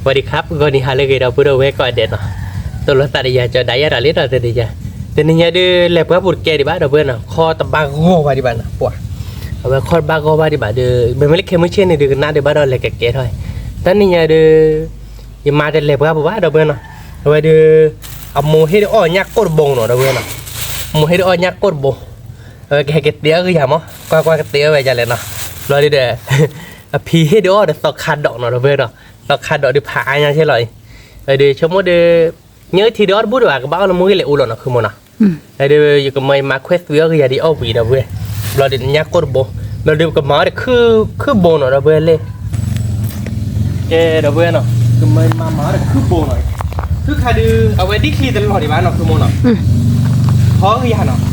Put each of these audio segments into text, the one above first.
สวัสดีครับ ဂီၤနံၤဟါလၢအဂ့ၤ ဒီပုၢ်ဒီဝဲၢ်ကိးဂၤဒဲးနီၤ, သိၣ်လိသးတယၤ ကၠီၤဒၣ်ယၤဒီးလံဒီးတနံၤညါ, တနံၤညါဒုး လဲၤပှၢ်ပူၤတကဲဒံးဘၣ် ဒီပုၢ်ဝဲၢ်နီၤ, ခီတဘၣ်ဂီၢ်ဘၣ်ဒံးဘၣ်နီၤ, ပှၤ, အဝဲခီတဘၣ်ဂီၢ်ဘၣ်ဒံးဘၣ်ဒီး မ့မ့ၢ်လၢခဲမုၢ်ဆ့ၣ်န့ၣ်ဒုး ကနၣ်ဒံးဘၣ်ဒီးလဲၤကကဲထီၣ်, တနံၤညါဒုး ယမါတလဲၤပှၢ်ပူၤဘၣ် ဒီပုၢ်ဝဲၢ်နီၤ, အဝဲဒုး အမိၢ်ဟ့ၣ်ဒုးအီၣ်ညၣ်ကိၢ်တဘိနီၤ ဒီပုၢ်ဝဲၢ်နီၤ, အမိၢ်ဟ့ၣ်ဒုးအီၣ်ညၣ်ကိၢ်တဘိ, အဝဲကဟဲကတဲအီၣ်ဂ့ၤယၤမး, ကွၢ်ကွၢ်ကတဲအီၣ်ဝဲဒ်လဲၣ်နီၤ, ဘျီဒုးဒီး အဖံဟ့ၣ်ဒုးအီၣ်ဒီးသီခါဒိးနီၤ ဒီပုၢ်ဝဲၢ်နီၤ, သီခါဒိးဒုးဖးအါညါဆဲလီၤအံၤ, ဝဲဒုးဆိကမိၣ်ဒုး ညၣ်အုၣ်ထံဒုးအီၣ်တဘူၣ်ဒံးဘၣ် ကဘၣ်အီၣ်လၢမိၢ်ဂ့ၢ်လဲၤအိၣ်လီၤနီၤ ဃုမိၢ်နီၤ, ဝဲဒုး ယကမၢယမါခွဲးသွံးအီၣ်ဂ့ၤယၤဒ်အီၣ်ဝံၤ ဒီပုၢ်ဝဲၢ်, ဘျီဒုးညၣ်ကိၢ်တဘိ, ဘျီဒုးကမၤအီၣ်ဒီး ခုၣ်ဘိနီၤ ဒီပုၢ်ဝဲၢ်လၢ ကဲ ဒီပုၢ်ဝဲၢ်နီၤ, ကမၢယမါမၤအီၣ်ဒီးခုၣ်ဘိနီၤ, ခုၣ်ခါဒုး အဝဲဒံၣ်ချံတလီၤဒံးဘၣ်နီၤ ဃုမိၢ်နီၤ, ဖီဂ့ၤယၤနီၤ,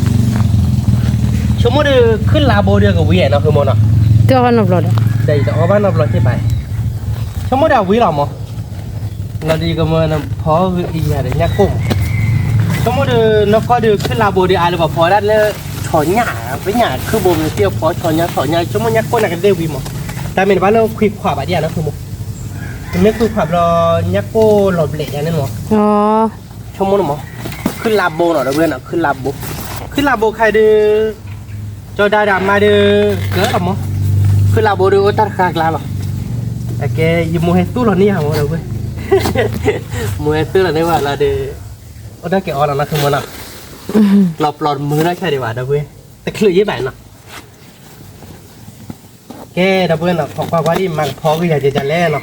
ဆိကမိၣ်ဒုး ခုၣ်လါဘိဒုးကဝံၤနီၤ ဃုမိၢ်နီၤ, တအီၣ်ဘၣ်နီတဘျီဒီး ဒီးယတအီၣ်ဘၣ်နီတဘျီစ့ၢ်ဘၣ်, ဆိကမိၣ်ဒုးအဝံၤလီၤမး, လီၤဒုးယကမၢဖီဂ့ၤယၤဒီးညၣ်ကိၢ်မး, ဆိကမိၣ်ဒုး နီၢ်ကီၢ်ဒုး ခုၣ်လါဘိဒုးအါလၢပှၤဖီဒၣ်လၢ ဆီညၣ်, ပညၣ်ခုၣ်ဘိမ့ၢ်သ့ၣ်ဖီ ဆီညၣ် ဆီညၣ် ဆိကမိၣ်ညၣ်ကိၢ်န့ၣ်ကသ့ၣ်ဝံၤမး, တၢ်မ့ၢ်တဘၣ်လၢခွံခွးဘၣ်ဒံးဧါနီၤ ဃုမိၢ်, နမ့ၢ်ခွံခွးဘျီ ညၣ်ကိၢ်လီၤဘျဲးယၤန့ၣ်မး, ဆိကမိၣ်န့ၣ်မး, ခုၣ်လါဘိနီၤ ဒီပုၢ်ဝဲၢ်နီၤ, ခုၣ်လါဘိ, ခုၣ်လါဘိခါဒုး ကၠီၤဒၣ်ဒီးအမါဒုး ကၢလီၤမး, ခုၣ်လါဘိဒုးအိၣ်တၢ်တဃါကျါလီၤ, အကဲ ယမိၢ်ဟဲသူၣ်လီၤန့ၢ်ယၤမး ဒီပုၢ်ဝဲၢ်, မိၢ်ဟဲသူၣ်လီၤန့ၢ်ဝဲလီၤဒီး အိၣ်တၢ်ကဲအီလီၤနီၤ ဃုမိၢ်နီၤ, ပျီပျီတမုာ်နီၢ်ဆါဒံးဘၣ် ဒီပုၢ်ဝဲၢ်, တချုးယ့ၢ်ဘၣ်နီၤ ကဲ ဒီပုၢ်ဝဲၢ်နီၤ, ခိးကွၢ်ကွၢ်ဒ်မၤကဖီကယၤကလဲၣ်နီၤ,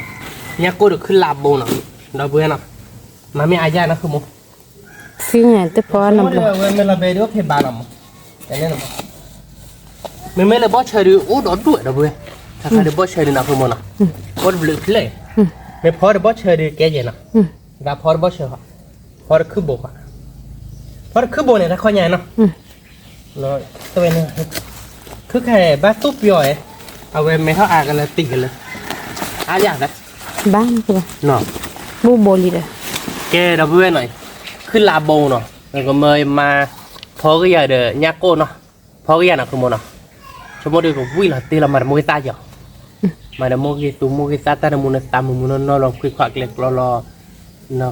ညၣ်ကိၢ်ဒီးခုၣ်လါဘိနီၤ, ဒီပုၢ်ဝဲၢ်နီၤ, မၤမ့ၢ်အါယၢ်နီၤ ဃုမိၢ်, သ့ၣ်ညါတဖီနီၤ, အဝဲမ့ၢ်လီၤဘဲဒုးအိၣ်ဖဲဘၣ်လီၤမး, မ့မ့ၢ်လၢဘီၣ်ဆၢဒုးအိၣ်ဒီးဒူၣ် ဒီပုၢ်ဝဲၢ်, ခါခါဒုးဘီၣ်ဆၢဒုးနီၤ ဃုမိၢ်နီၤ, အိၣ်တဘျုးဖျၢၣ်, မ့ၢ်ဖီဒီးဘီၣ်ဆၢဒုးကဲယဲၢ်နီၤ, ဘၣ်ဖီဒီးဘီၣ်ဆၢ, ဖီတခုၣ်ဘိ, ဖီတခုၣ်ဘိန့ၣ် တၢ်ခီညါနီၤ ဝဲ, ခုၣ်ခါဘၣ်သူၣ်ပျီဧါ, အဝဲမဲထီၣ်အါကလၢတံၢ်ကလၢ, အါယၤသး, ဘၣ်, ဘူၣ်ဘိလံဒီး, ကဲ ဒီပုၢ်ဝဲၢ်နီၤ, ခုၣ်လါဘိနီၤ, ကမၢမါ, ဖီကယၤဒီးညၣ်ကိၢ်နီၤ, ဖီကယၤနီၤ ဃုမိၢ်နီၤ, ဆိကမိၣ်ဒုးကဝံၣ်လီၤတ့ၢ်လီၤ မၤတမိၢ်ဂ့ၢ်သၣ်ကီး, မၤတမိၢ်ဂ့ၢ်သူမိၢ်ဂ့ၢ်သၣ် တၢ်တမူနသးမုာ်မုာ်နီၢ်နီၢ်လီၤ ခွံခွးကျဲကျီလီၤ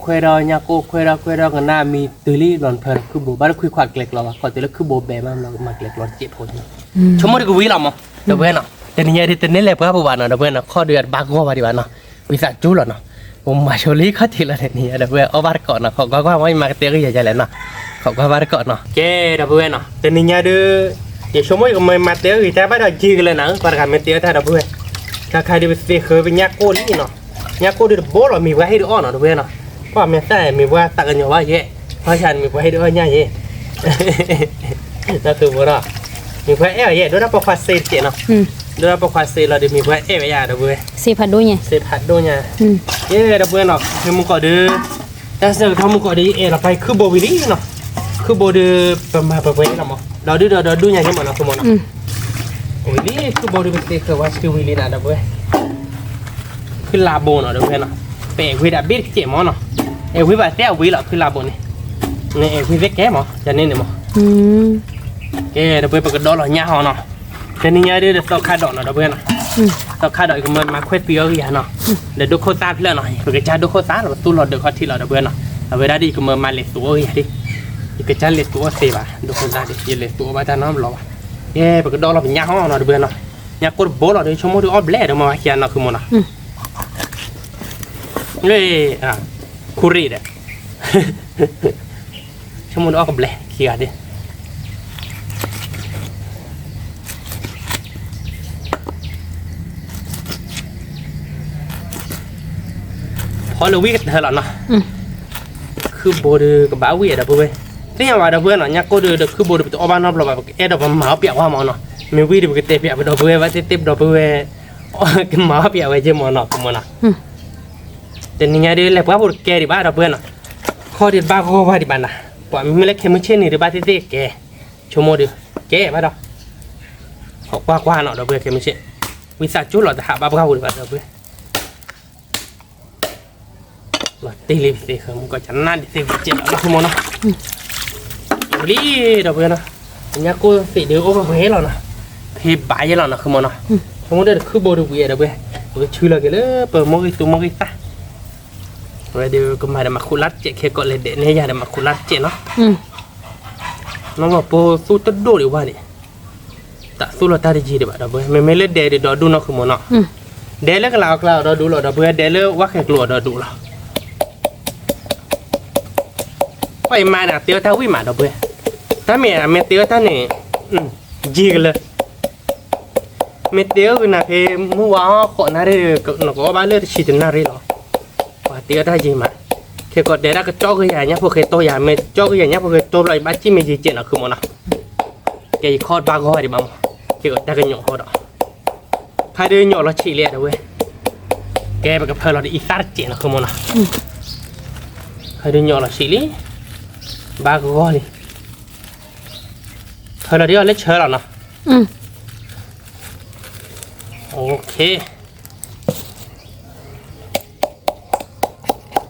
ခွဲးဒီးညၣ်ကိၢ် ခွဲးဒီး ခွဲးဒီးကနၣ်မံၤတုၤလံ ဘျီနဖၢဒီးခုၣ်ဘိ ဘၣ်လၢခွံခွးကျဲကျီဘၣ် ခီတုၤလၢခုၣ်ဘိဘဲမး မၤကျဲကျီတစဲးဖိန့ၣ်, ဆိကမိၣ်ဒုးကဝံၤလီၤမး ဒီပုၢ်ဝဲၢ်နီၤ, တနံၤညါဒုးတန့ၢ်လဲၤပှၢ်ပူၤဘၣ်နီၤ ဒီပုၢ်ဝဲၢ်နီၤ ခီၣ်ဒုးအတဘၣ်ဂီၢ်ဘၣ်ဒံးဘၣ်နီၤ, ဝံသးစူၤလီၤနီၤ, ပမၤဆိလံခီၣ်ထံးလီၤတနံၤညါ ဒီပုၢ်ဝဲၢ် အီၣ်ဘၣ်တကိးနီၤ ခိးကွၢ်ကွၢ် မ့ၢ်ယမၤကတဲဂ့ၤယၤယၤလဲၣ်နီၤ, ခိးကွၢ်ဘၣ်တကိးနီၤ, ကဲ ဒီပုၢ်ဝဲၢ်နီၤ တနံၤညါဒုး ယဆိကမိၣ်ယကမၤမၤတဲဂ့ၤတၢ်ဘၣ်ဒီးယ့ၢ်ကလၢာ်နၤ ပှၤတဂၤမ့ၢ်တဲအီၣ်တၢ်ဒီပုၢ်ဝဲၢ်, ခါခါဒုးပသ့ဃၢၤပညၣ်ကိၢ်လံနီၤ, ညၣ်ကိၢ်ဒုးတဘိလီၤ မ့ၢ်ပှၤဟ့ၣ်ဒုးအီၣ်နီၤ ဒီပုၢ်ဝဲၢ်နီၤ, ကွၢ်မဲာ်သၣ်မ့ၢ်ပှၤသးကညီၤဘၣ်ယဲ, ခီဆါန့ၣ်မ့ၢ်ပှၤဟ့ၣ်ဒုးအီၣ်ညၣ်ယဲ, တၢ်သူၣ်ဘိနီၤ, မ့ၢ်ပှၤအဲၣ်အီၤယဲ ဒိၣ်တၢ်ပိာ်ခွါစ့တကဲးနီၤ, ဒိၣ်တၢ်ပိာ်ခွါစ့လီၤဒုး မ့ၢ်ပှၤအဲၣ်ဝဲယၤဒီပုၢ်ဝဲၢ်, စ့ဖးဒိၣ်ညါ, ကဲဒီပုၢ်ဝဲၢ်နီၤ မ့ၢ်မုၢ်ကီၢ်ဒုး တၢ်ဆၢကတီၢ်မုၢ်ကီၢ်ဒုး ယအဲၣ်လီၤပှၤခုၣ်ဘိဝံၤလံနီၤ, ခုၣ်ဘိဒုး ပမၤပှဲၤပှဲၤလံလီၤမး ဒီးဒုးဒီးဒီးဒူၣ်ညါယဲမးနီၤ ခုၣ်ဘိနီၤ, ဝံၤလံခုၣ်ဘိဒုး ပသ့ဃၢၤဝဲစကဝံၤလံနၤ ဒီပုၢ်ဝဲၢ်, ခုၣ်လါဘိနီၤ ဒီပုၢ်ဝဲၢ်နီၤ, ပအဲၣ်ဝံၤဒၣ်ဘ့ၣ်တကဲးမးနီၤ, အဲၣ်ဝံၤဘၣ်သ့ၣ်အဝံၤလီၤ ခုၣ်လါဘိန့ၣ်, နအဲၣ်ဝံၤသ့ၣ်ကဲမး ယန့ၣ်န့ၣ်မး ကဲ ဒီပုၢ်ဝဲၢ် ပကဒီလီၤညၣ်ဟီနီၤ, တနံၤညါဒုးဒီးသီခါဒိးနီၤ ဒီပုၢ်ဝဲၢ်နီၤ, သီခါဒိး ယကမၢမၤခွဲးသွံးအီၣ်ဂ့ၤယၤနီၤ, ဒီးဒိခိၣ်သၣ်ဖျၢၣ်နီၤ ပကစၢ်ဒိခိၣ်သၣ်လီၤ ပသူၣ်လီၤဒၢးခီၣ်ထံးလီၤ ဒီပုၢ်ဝဲၢ်နီၤ, အဝဲဒၣ်ဒုး ယကမၢမၤလဲၤသူးအီၣ်ဂ့ၤယၤဒုး, ယကစၢ်လဲၤသူးအီၣ်သ့ဘၣ် ဒိခိၣ်သၣ်ဒုး ယလဲၤသူးအီၣ်ဘၣ်တၢ်နီတဘျီဘၣ်, ကဲ ပကဒီလီၤပညၣ်ဟီနီၤ ဒီပုၢ်ဝဲၢ်နီၤ, ညၣ်ကိၢ်တဘိလီၤဒုး ဆိကမိၣ်ဒုးအီၣ်ဘျဲၣ်ဒီးမၤဝဲခံဂၤနီၤ ခုၣ်မးနီၤ ခူရ့ၣ်ဒီး ဆိကမိၣ်ဒုးအီၣ်ကဘျဲၣ်ခံဂၤဒုး, ဖီလၢဝံၣ်ကတၢၢ်လီၤနီၤ, ခုၣ်ဘိဒုးကဘၣ်ဝံၣ်ဒီး ဒီပုၢ်ဝဲၢ်, သ့ၣ်ညါဘၣ် ဒီပုၢ်ဝဲၢ်နီၤ, ညၣ်ကိၢ်ဒုးဒီးခုၣ်ဘိဒုး ပတအီၣ်ဘၣ်နီတဘျီဘၣ် ပကအဲၣ်ဒိးပမၤအီၣ်ပၠးဝဲမးနီၤ, မ့ၢ်ဝံၣ်ဒုး ပကတဲပၠးပဒီပုၢ်ဝဲၢ်ဘၣ်သ့ၣ်သ့ၣ် ပဒီပုၢ်ဝဲၢ် ကမၤအီၣ်ပၠးဝဲက့မးနီၤ ကမးနီၤ တနံၤညါဒုး လဲၤပှၢ်ပူၤတကဲဒံးဘၣ် ဒီပုၢ်ဝဲၢ်နီၤ, ခီၣ်ဒုးတဘၣ်ဂီၢ်ဘၣ်ဒံးဘၣ်နၤ, ပှၤမ့မ့ၢ်လၢခဲမုၢ်ဆ့ၣ်န့ၣ်ဒုး ဘၣ်သ့ၣ်သ့ၣ်ကဲ, ဆိကမိၣ်ဒုး ကဲဘၣ်ဒီး, ခိးကွၢ်ကွၢ်နီၤ ဒီပုၢ်ဝဲၢ် ခဲမုၢ်ဆ့ၣ်, ဝံသးစူၤလီၤ တဟးဘၣ်ပှၢ်ပူၤဒံးဘၣ် ဒီပုၢ်ဝဲၢ် လီၤတ့ၢ်လံပသ့ဃၢၤ မုၢ်ကီၢ်ကနၣ်ဒံးသ့ဝံကဲလီၤ လီၤခိၣ်မးနီၤ, လံ ဒီပုၢ်ဝဲၢ်နီၤ, ညၣ်ကိၢ်သ့ၣ်ဒုးအိၣ်ပှဲၤလီၤနီၤ, ဖဲဘၣ်ယဲလီၤနီၤ ခိၣ်မးနီၤ, ဆိကမိၣ်ဒုးတခုၣ်ဘိဒုးဝံၤ ဒီပုၢ်ဝဲၢ်, ပကဆှၢလီၤက့ၤလၢပမိၢ်ဂံၢ်သူမိၢ်ဂံၢ်သၣ်, ဝဲဒီးကမၤဒီးမၤခိၣ်လါတစဲးခဲကိးလဲၤဒဲးန့ၢ်ယၤဒီးမၤခိၣ်လါတစဲးနီၤ, နီၢ်လီၤပိာ်သူတဒိၣ်ဒံးဝဲန့ၣ်, တၢ်သူၣ်လီၤတၢ်တယံၤဒံးဘၣ်ဒီပုၢ်ဝဲၢ်, မ့မ့ၢ်လၢဒဲးဒီးဒီဒူၣ်နီၤ ဃုာ်မၢ်နီၤ, ဒဲးလၢကလၤအီၣ်ကျါအီၤဒီဒူၣ်လီၤ ဒီပုၢ်ဝဲၢ်, ဒဲးလၢဝါဃဲၤကျိၤအီၤဒီဒူၣ်လီၤ. ပှၤအံၤမၤန့ၣ် အတ့အီၣ်တၢ်ဝံၣ်မးဒီပုၢ်ဝဲၢ်, တၢ်မ့ၢ်အမ့ၢ်တ့အီၣ်တၢ်န့ၣ်, ယံၤကလၢာ်, မ့ၢ်တ့အီၣ်ဂ့ၤနၤဖဲ မုၢ်ဝါအီၣ်ဃိးနၣ်ရံၣ်, နကအီၣ်ဘၣ်လၢတဆံတနၣ်ရံၣ်လီၤ. ပှၤတ့အီၣ်တၢ်ယံၤမး, ခဲကိးဒဲးဒၣ်ကကၠီကယၤညၣ်ဖိဃဲတိၢ်ယၤ, မ့ၢ်ကကၠီကယၤညၣ်ဖိဃဲတိၢ်ဘျီ ယဘၣ်စံၣ်မ့ၢ်ယံၤကဲးနီၤ ဃုာ်မၢ်နီၤ, ကဲယခီၣ်ဘၣ်ဂီၢ်ဒံးဘၣ်မၢ်, ခဲကိးတၢ်ကညီၤဃီဒီး ဖဲဒုးညီလီၤဆံးလံဒီပုၢ်ဝဲၢ်, ကဲပကဖၢလီၤဒီးအံသၣ်တစဲးနီၤ ဃုာ်မၢ်နီၤ, ဖဲဒုးညီလီၤဆံးလံ, ဘၣ်ဂီၢ်လံ, ဖၢလီၤဒ်အီၤလၢဆၢလီၤနီၤ, ဘၣ်ဂီၢ်လံ,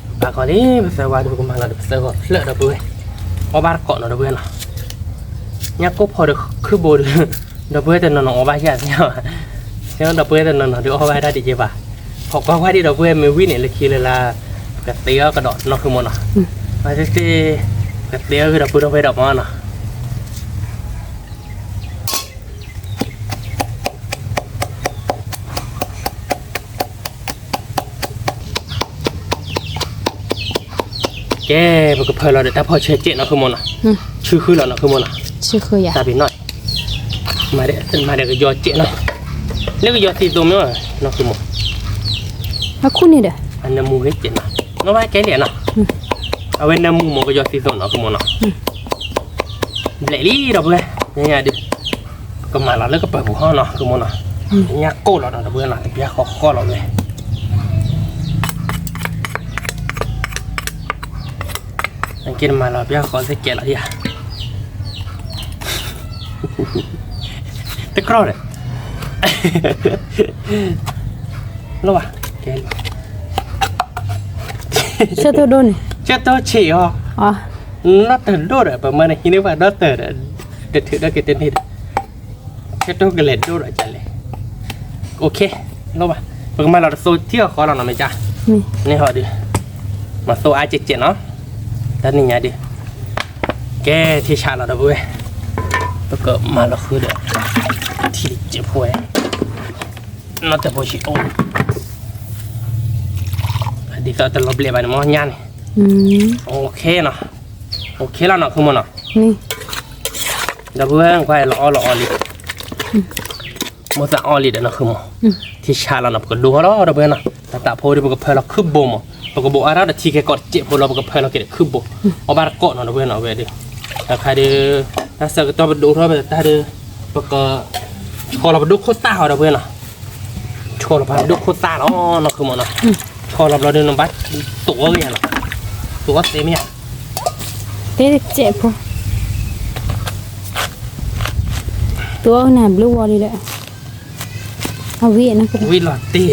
ပသၢဂီၤဒီးပကမၤလီၤဒီးပသၢဂီၤဖျၢၣ်ဒီပုၢ်ဝဲၢ်, အီၣ်ဘၣ်တကိးနီၤဒီပုၢ်ဝဲၢ်နီၤ, ညၣ်ကိၢ်ဖီဒီးခုၣ်ဘိဒီး, ဒီပုၢ်ဝဲၢ်တနီၤနီၤအီၣ်ဘၣ်ယၤသ့ဘၣ်, ဒီပုၢ်ဝဲၢ်တနီၤနီၤဒီးအီၣ်ဘၣ်တၢ်ဒံးကဲဘၣ်, ဖီကွၢ်ကွၢ်ဒံးဒီပုၢ်ဝဲၢ်မ့ၢ်ဝံၣ်န့ၣ် လၢခံလၢလၢ, ပကသ့အီၣ်ကဒီးနီၤ ဃုာ်မၢ်နီၤ, မ့ၢ်သ့ၣ်သ့ၣ်, ပကသ့အီၣ်ဂ့ၤဒီပုၢ်ဝဲၢ်ဒီးမၢ်နီၤ ကဲ, ပကဖၢလီၤဒီးတၢ်ဖီၣ်ဆၢစဲးနီၤ ဃုာ်မၢ်နီၤ, ဆူဃုလီၤနီၤ ဃုာ်မၢ်နီၤ, တၢ်ဘံၣ်နီၣ်, မၤဒီးကယီၤစဲးနီၤ, လၢကယီၤသံသိးမ့ၢ်နီၤ ဃုာ်မၢ်, အနၢမူဂ့ၤစဲးနီၤ, နီၣ်ဘၣ်ကဲလံနီၤ, အဝဲနၢမူမၢ်ကယီၤသံသိးနီၤ ဃုာ်မၢ်နီၤ ဘျဲၣ်လံဒီပုၢ်ဝဲၢ်, ညါဒုး, ကမၤလီၤလၢကပၢၤပူၤဟီနီၤ ဃုာ်မၢ်နီၤ, ညါကိၢ်လီၤဒီပုၢ်ဝဲၢ်နီၤ တပျၢ်ဃီဃီလီၤဝဲ, ကမၤလီၤပျၢ်ဃီသ့ကဲလီၤဒံးဧါ, တကြီဒီး, လီၤဘၣ်, ကဲ, ဆၢတိၢ်ဒိၣ်န့ၣ်, ဆၢတိၢ်ဆံးအီၤ, နီၢ်တၢၤဒိၣ်ဒီး ပမၤန့ၣ်ဟံးန့ၢ်ပှၤဒီတၢၤဒီး, တထုးဒီးက့ၤတန့ၢ်ဒီး, ဆၢတိၢ်ကလဲၤဒိၣ်ဒီးကလဲၣ်, လီၤဘၣ်, ပကမၤလီၤတသိထံၣ်အီၤဃီလီၤနီၤ မ့ၢ်ကါ, န့ၣ်ဟီဒုး, မၤသိအါကဲးကဲးနီၤ, တၢ်နံၤညါဒုး, ကဲထံဆးလီၤဒီပုၢ်ဝဲၢ်, ပကမၤလီၤဃုာ်ဒီး, ထံတစဲးဖိဝဲ, နီၢ်တၢၤဖိဆံးအိၣ်, ဒ်သိးတလီၤဘျဲးဘၣ်န့ၣ်မ့ၢ်ညါန့ၣ်, အိၣ်ခ့နီၤ, အိၣ်ခ့လီၤနီၤ ဃုာ်မၢ်နီၤ, ဒီပုၢ်ဝဲၢ် ကွၢ်လီၤအီၣ်လီၤအီလံ, မိၢ်သးအီၣ်လံဒီးနီၤ ဃုာ်မၢ်, ထံဆးလီၤနီၤ ပကဒိဟီလီၤဒီပုၢ်ဝဲၢ်နီၤ, တၢ်တၢ်ဖိဒီး ပကဖၢလီၤခုၣ်ဘိမၢ်, ပကဘိးအါထီၣ်ဒီးထံခဲကိးတစဲးဖိလီၤ ပကဖၢလီၤက့ၤဒီးခုၣ်ဘိ, အီၣ်ဘၣ်တကိးနီၤ ဒီပုၢ်ဝဲၢ်နီၤ ဝဲဒုး, တခါဒီး, တၢ်ဆၢကတီၢ်ပဒိၣ်ထီၣ်ပတၢ်ဒီး, ပက, ဆီလီၤပဒိၣ်ခိၣ်သၣ်ဟီဒီပုၢ်ဝဲၢ်နီၤ, ဆီလီၤပဒိၣ်ခိၣ်သၣ်လီၤ နီၤ ဃုာ်မၢ်နီၤ, ဆီလီၤဘျီဒီး နဘၣ်သိးအီၣ်ဂ့ၤယၤနီၤ, သိးအီၣ်သ့မ့ၢ်ဧါ, သ့တစဲးဖိ, သိးအီၣ်နၤဘျုးဝီလံဒီး,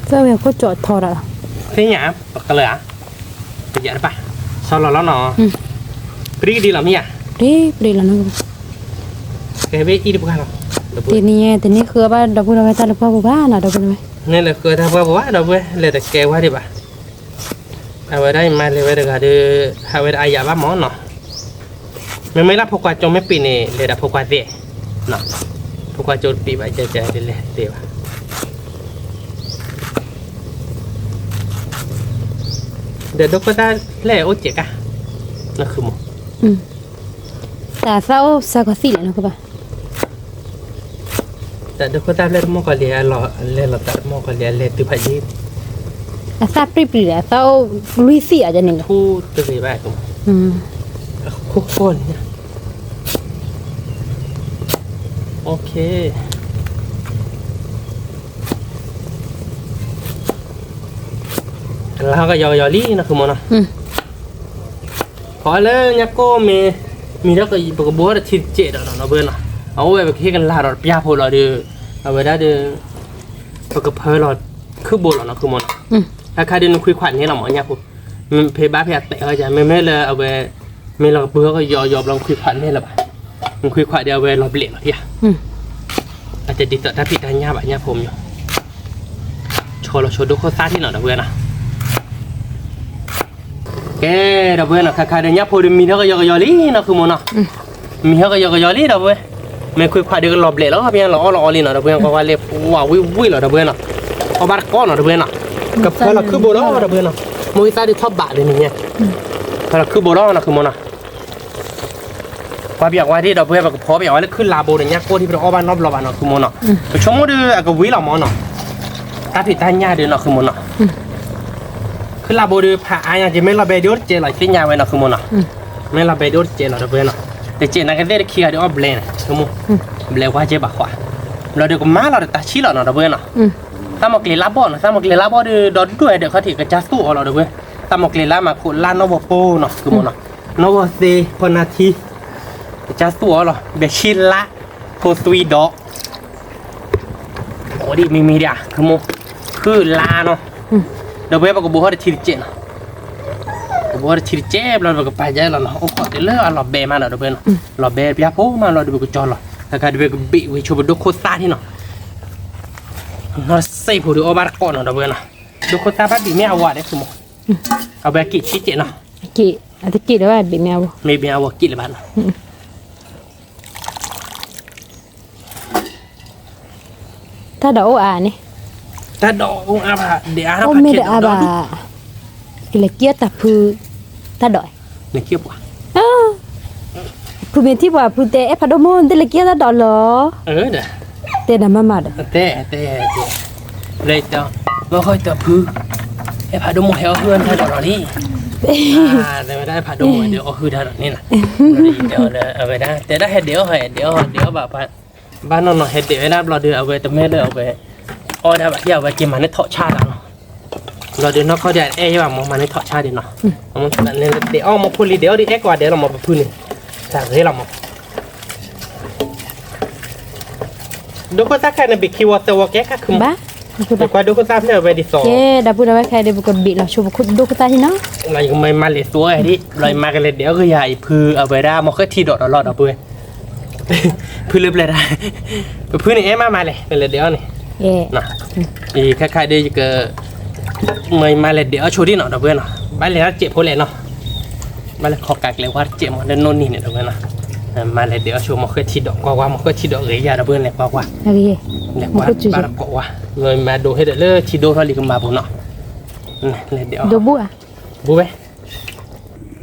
အဝံၣ်နီၤ, ဝံၣ်လီၤတ့ၢ် သ့ၣ်ညါ, ပကလၢာ်ဧါ, ပယၤတဘၣ်, ဆီလီၤလီၤနီၤ, ပြံကဒံလီၤမ့ၢ်ဧါ, ပြံလီၤနီၤ, ကဲဝဲအံၤတပှၢ်လီၤ, တနံၤညါတနံၤဃုအီၣ်ဘၣ်ဒီပုၢ်ဒီဝဲၢ်တၢ်လၢပှၢ်ပူၤဘၣ်နီၤ ဒီပုၢ်ဒီဝဲၢ်, န့ၣ်လဲၤဃုတၢ်ပှၢ်ပူၤဘၣ် ဒီပုၢ်ဝဲၢ် လဲၤတကဲဝဲဒံးဘၣ် အဝဲဒၣ်အံၤမၤလဲၤဝဲတဂၤဒီး, ဟးဝဲဒၣ်အယၤဘၣ်မၢ်နီၤ, မ့မ့ၢ်လၢဖိခွါကၠိမ့ၢ်ပံးန့ၣ် လဲၤဒီးဖိခွါသ့, ဖိခွါကၠိတပံးဘၣ် ကဲကဲဒ်လဲၣ်သ့ဘၣ်, ဒီးဒိခိၣ်သၣ်ဖျဲၣ်အိၣ်စဲးကါ, နဃုမၢ်, တၢ်သၣ်အိၣ်စါကီးသံၣ်လဲၣ်နဃုဘၣ် တၢ်ဒိခိၣ်သၣ်ဖျဲၣ်တမီၢ်ကီးလံၤအလဲၤလီၤ တၢ်တမီၢ်ကီးလံၤအလဲၤတုၤဖးယံၤ, အသၣ်ပြံၣ်ပြံၣ်ဒီး အသၣ်အိၣ်လွံၢ်သံၣ်အါန့ၣ်လီၤ, ထူတဂ့ၤဘၣ်, အခိၣ်ဃီန့ၣ်, ကလၤဟီကယီကယီလံနဃုမၢ်နီၤ, ဖီလၢညါကိၢ်မ့ၢ်, မ့ၢ်ဒီးပကဘိးထီၣ်ဒီးထံတစဲးဒီးနီၤ ဒီပုၢ်ဝဲၢ်နီၤ, အအိၣ်ဝဲပကဟ့ၣ်ကလၤဒီးတပျၢ်ဖိလီၤဒီး, အဝဲဒၣ်ဒီး, ပကဖၢလီၤခုၣ်ဘိလီၤနီၤ နဃုမၢ်နီၤ, အခါဒီးနခွံခွါန့ၣ်လီၤမၢ်ညါဖိ, မ့ၢ်ဖဲဘၣ်ဖဲအတဲာ်ဟီယၤ မ့မ့ၢ်လၢအဝဲ, မ့ၢ်လီၤကပုၢ်ဟီၣ်ကယီယီဘျီ မုၢ်ခွံခွးန့ၣ်လၢၤဘၣ်, မုၢ်ခွံခွးဒီးအဝဲလီၤဘျဲးလီၤဧါ, အတဒ်သိးတၢ်ဖံးတၢ်ညၣ်ဘၣ် ညၣ်ဖိမယီၤ, ဆီလီၤဆိဒိၣ်ခိၣ်သၣ်ထံၣ်နီၤ ဒီပုၢ်ဝဲၢ်နီၤ. ကဲ ဒီပုၢ်ဝဲၢ်နီၤ ခါခါဒီးညၣ်ဖိဒီးမံထီၣ်ကယီကယီလံနီၤ ဃုမိၢ်နီၤ, မံထီၣ်ကယီကယီလံ ဒီပုၢ်ဝဲၢ်, မ့ၢ်ခွံခွးဒီးကလီၤဘျဲးလီၤ ဖဲလီၤအီၣ်လီၤအီလံနီၤ ဒီပုၢ်ဝဲၢ် ကွၢ်ကွၢ်လၢ ဝးဝံၣ်ဝံၣ်လီၤ ဒီပုၢ်ဝဲၢ်နီၤ, အီၣ်ဘၣ်တကိးနီၤ ဒီပုၢ်ဝဲၢ်နီၤ, ကဖၢလီၤခုၣ်ဘိလီၤ ဒီပုၢ်ဝဲၢ်နီၤ, မိၢ်ဂံၢ်သၣ်ဒုးထီၣ်ဘးဒ်န့ၣ်ညါ, ဖၢလီၤခုၣ်ဘိလီၤနီၤ ဃုမိၢ်နီၤ. ကွၢ်ပၠးဝဲဒၣ် ဒီပုၢ်ဝဲၢ် ပကဖီပၠးဝဲလၢခုၣ်လါဘိဒီးညၣ်ကိၢ်ထံၣ် ပတအီၣ်ဘၣ်နီတဘျီဘၣ်နီၤ ဃုမိၢ်နီၤ, ပဆိကမိၣ်ဒီးအကဝံၤလီၤမၢ်နီၤ, တၢ်ဖံးတၢ်ညၣ်ဒီးနီၤ ဃုမိၢ်နီၤ, ခုၣ်လါဘိဒီးဖးအါညါက့ မ့ၢ်လီၤဘဲဒိၣ်တကဲးလီၤ သ့ၣ်ညါဝဲနီၤ ဃုမိၢ်နီၤ, မ့ၢ်လီၤဘဲဒိၣ်တကဲးလီၤ ဒီပုၢ်ဝဲၢ်နီၤ, တကဲးနာ်က့သ့ၣ်တခံဂၤဒီးအီၣ်ဘျဲးန့ၣ် ဃုမိၢ်, ဘျဲးကွၢ်ကဲဘၣ်ဃး, ဘျီဒီးကမၤလီၤဒီးတၢ်ဆံၣ်လီၤနီၤ ဒီပုၢ်ဝဲၢ်နီၤ, သၣ်မီၤကျဲၤလါဘီၣ်နီၤ သၣ်မီၤကျဲၤလါဘီၣ်ဒီး ဒီဒိၣ်ဝဲဒီးခီၣ်ထံး ကစၢ်သူၣ်အီၤလီၤ ဒီပုၢ်ဝဲၢ်, သၣ်မီၤကျဲၤလါမၤခိၣ်လါနီၢ်ဝီၤပိၢ်နီၤ ဃုမိၢ်နီၤ, နီၢ်ဝီၤသ့ ဖီနါထံ ကစၢ်သူၣ်အီၤလီၤ ဘဲဆံလါ ဖိသွံဒီး အိၣ်ဒံးမံၤမံၤဒၣ် ဃုမိၢ်, ခုၣ်လါနီၤ, ဒီပုၢ်ဝဲၢ် ပကဘိးထီၣ်တထံတကဲးနီၤ, ကဘိးထီၣ်တထံတကဲး ဘျီဒီးပကပာ်ယါလီၤနီၤ, အိၣ်ခိးတုၤလၢအလီၤဘဲမးနီၤ ဒီပုၢ်ဝဲၢ်နီၤ, လီၤဘဲပၠၢ်ဖိမး ဘျီဒီးပကကၠီလီၤ, တခါဒီးပကဘ့ၣ်ဝဲဆိပဒိၣ်ခိၣ်သၣ်ထံၣ်နီၤ, နီၢ်စ့ၣ်ဖိဒီးအီၣ်ဘၣ်တကိးနီၤ ဒီပုၢ်ဝဲၢ်နီၤ, ဒိၣ်ခိၣ်သၣ်ဘၣ်ဘ့ၣ်မ့ၢ်အဝၤဒီး ဃုမိၢ်, အဝဲက့ၤဆံကဲးနီၤ, အတက့ၢ်ဒီးဘၣ်ဘ့ၣ်မ့ၢ်အဝၤ, မ့ၢ်ဘ့ၣ်အဝၤက့ၤလၢၤဘၣ်နီၤ တၢ်ဒိးအိၣ်အါန့ၣ်, တၢ်ဒိးအိၣ်အါဘၣ် ဒဲးအါထီၣ်ဖးကဲးဒီးဒိၣ်ဒိၣ်, ကလဲၤက့ၤအီၣ်တၢ်ဖု, တၢ်ဒိး, ဖုမ့ၢ်ထံၣ်ပှၤဖုတဲ အဲၣ်ဖးဒိၣ်မိၢ် နတလဲၤက့ၤအီၣ်တၢ်ဒိးလီၤ, တဲနၤမးမးဒီး, တဲတဲ, မ့ၢ်ဃီတၢ်ဖု, အဲၣ်ဖးဒိၣ်မိၢ်ဟဲအီၣ်ဟုၣ်တၢ်ဒိးလီၤလံ, တဲဝဲဒၣ်အဲၣ်ဖးဒိၣ်မိၢ်ဟဲအီၣ်ဟုၣ်တၢ်ဒိးန့ၣ်လီၤ, တဲဒၣ်ဟဲဒဲးအီၣ် ဟဲဒဲးအီၣ် ဟဲဒဲးအီၣ်ဘၣ် ဘၣ်နီၢ်နီၢ်ဟဲဒဲးဝဲဒၣ်ဘျီဒီး အဝဲတမ့ၢ်လၢအဝဲ အီၣ်ဒၣ်ဘၣ် ဟံၣ်အဝဲက့ၤမၤန့ၢ်ထီၣ်ဆၣ်တၢ်နီၤ, ဘျီဒီးနီၢ်ခီဒီးအဲၣ်ယဘၣ်မၢ် မၤန့ၢ်ထီၣ်ဆၣ်ဒံးနီၤ, ဒဲးအီၣ်မၢ်ဖိလံၤ ဒဲးအီၣ်ဒံး အဲၣ်ကိးဂၤဒဲးလီၤမၢ် ပဖုန့ၣ်, တၢ်ဂ့ၤလီၤမၢ် ဒိၣ်ခိၣ်သၣ်ခဲန့ၣ် ဘ့ၣ်ခံဝီသၢဝီကဲခါခုမၢ်, ဘၣ်, ကွၢ်ဒိၣ်ခိၣ်သၣ်ဖျၢၣ်ဝဲဒ်သိး, ကဲ ဒီပုၢ်ဒီဝဲၢ်ခဲအံၤဒီး ပကဘ့ၣ်လီၤဆိပဒိၣ်ခိၣ်သၣ်ဟံၣ်နီၤ, ယကမၤမၤလဲၤသူဝဲဒၣ် ဘျီယမၤကလဲၤဒဲးအီၣ်ဂ့ၤယၤ အံၤဖုအဝဲဒၣ်မီၢ်ဃဲထံဒီးဒီးလီၤ ဒီပုၢ်ဝဲၢ် ဖုလၢပျၢၤတၢ်, ပဖုန့ၣ်အဲၣ်မးမၤလဲၣ် နလဲၤဒဲးအီၣ်န့ၣ်, အံၤခဲခါဒီးယက မၤမၤလဲၤဒဲးအီၣ်ဆိဒံးနီၤ ဒီပုၢ်ဝဲၢ်နီၤ, ဘၣ်လဲၤတၢ်စဲးဖိလဲၣ်နီၤ, ဘၣ်လဲၤခီကးကျဲဝါတစဲးမး လၢနိၣ်နံၤန့ၣ် ဒီပုၢ်ဝဲၢ်နီၤ, မၤလဲၤဒဲးအီၣ်ဆိမီၢ်ဃဲထံဒီး ကွၢ်ကွၢ် မီၢ်ဃဲထံဒီးဂ့ၤယၤ ဒီပုၢ်ဝဲၢ်န့ၣ် ကွၢ်ကွၢ်, လဲၤကွၢ်ဘၣ်တကိးဝါ, မၤဒိးဟဲဒီးလၢထံဒိၣ်ထီၣ်လံကမၤပူၤနီၤ, လဲၤဒဲးအီၣ်, ဘူးဘၣ် ဘူးဝဲ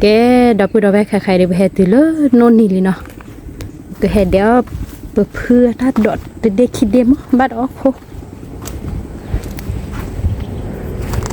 ကဲ ဒီပုၢ်ဒီဝဲၢ်ခဲခါအံၤဒီး ပဟဲတုၤလၢနိၣ်နံၤလံနီၤ, ကဟဲဒဲးအီၣ် ပဖုအတၢ်ဒိးတဒ့ခံဒ့မး ဘၣ်တအီၣ်ခိၣ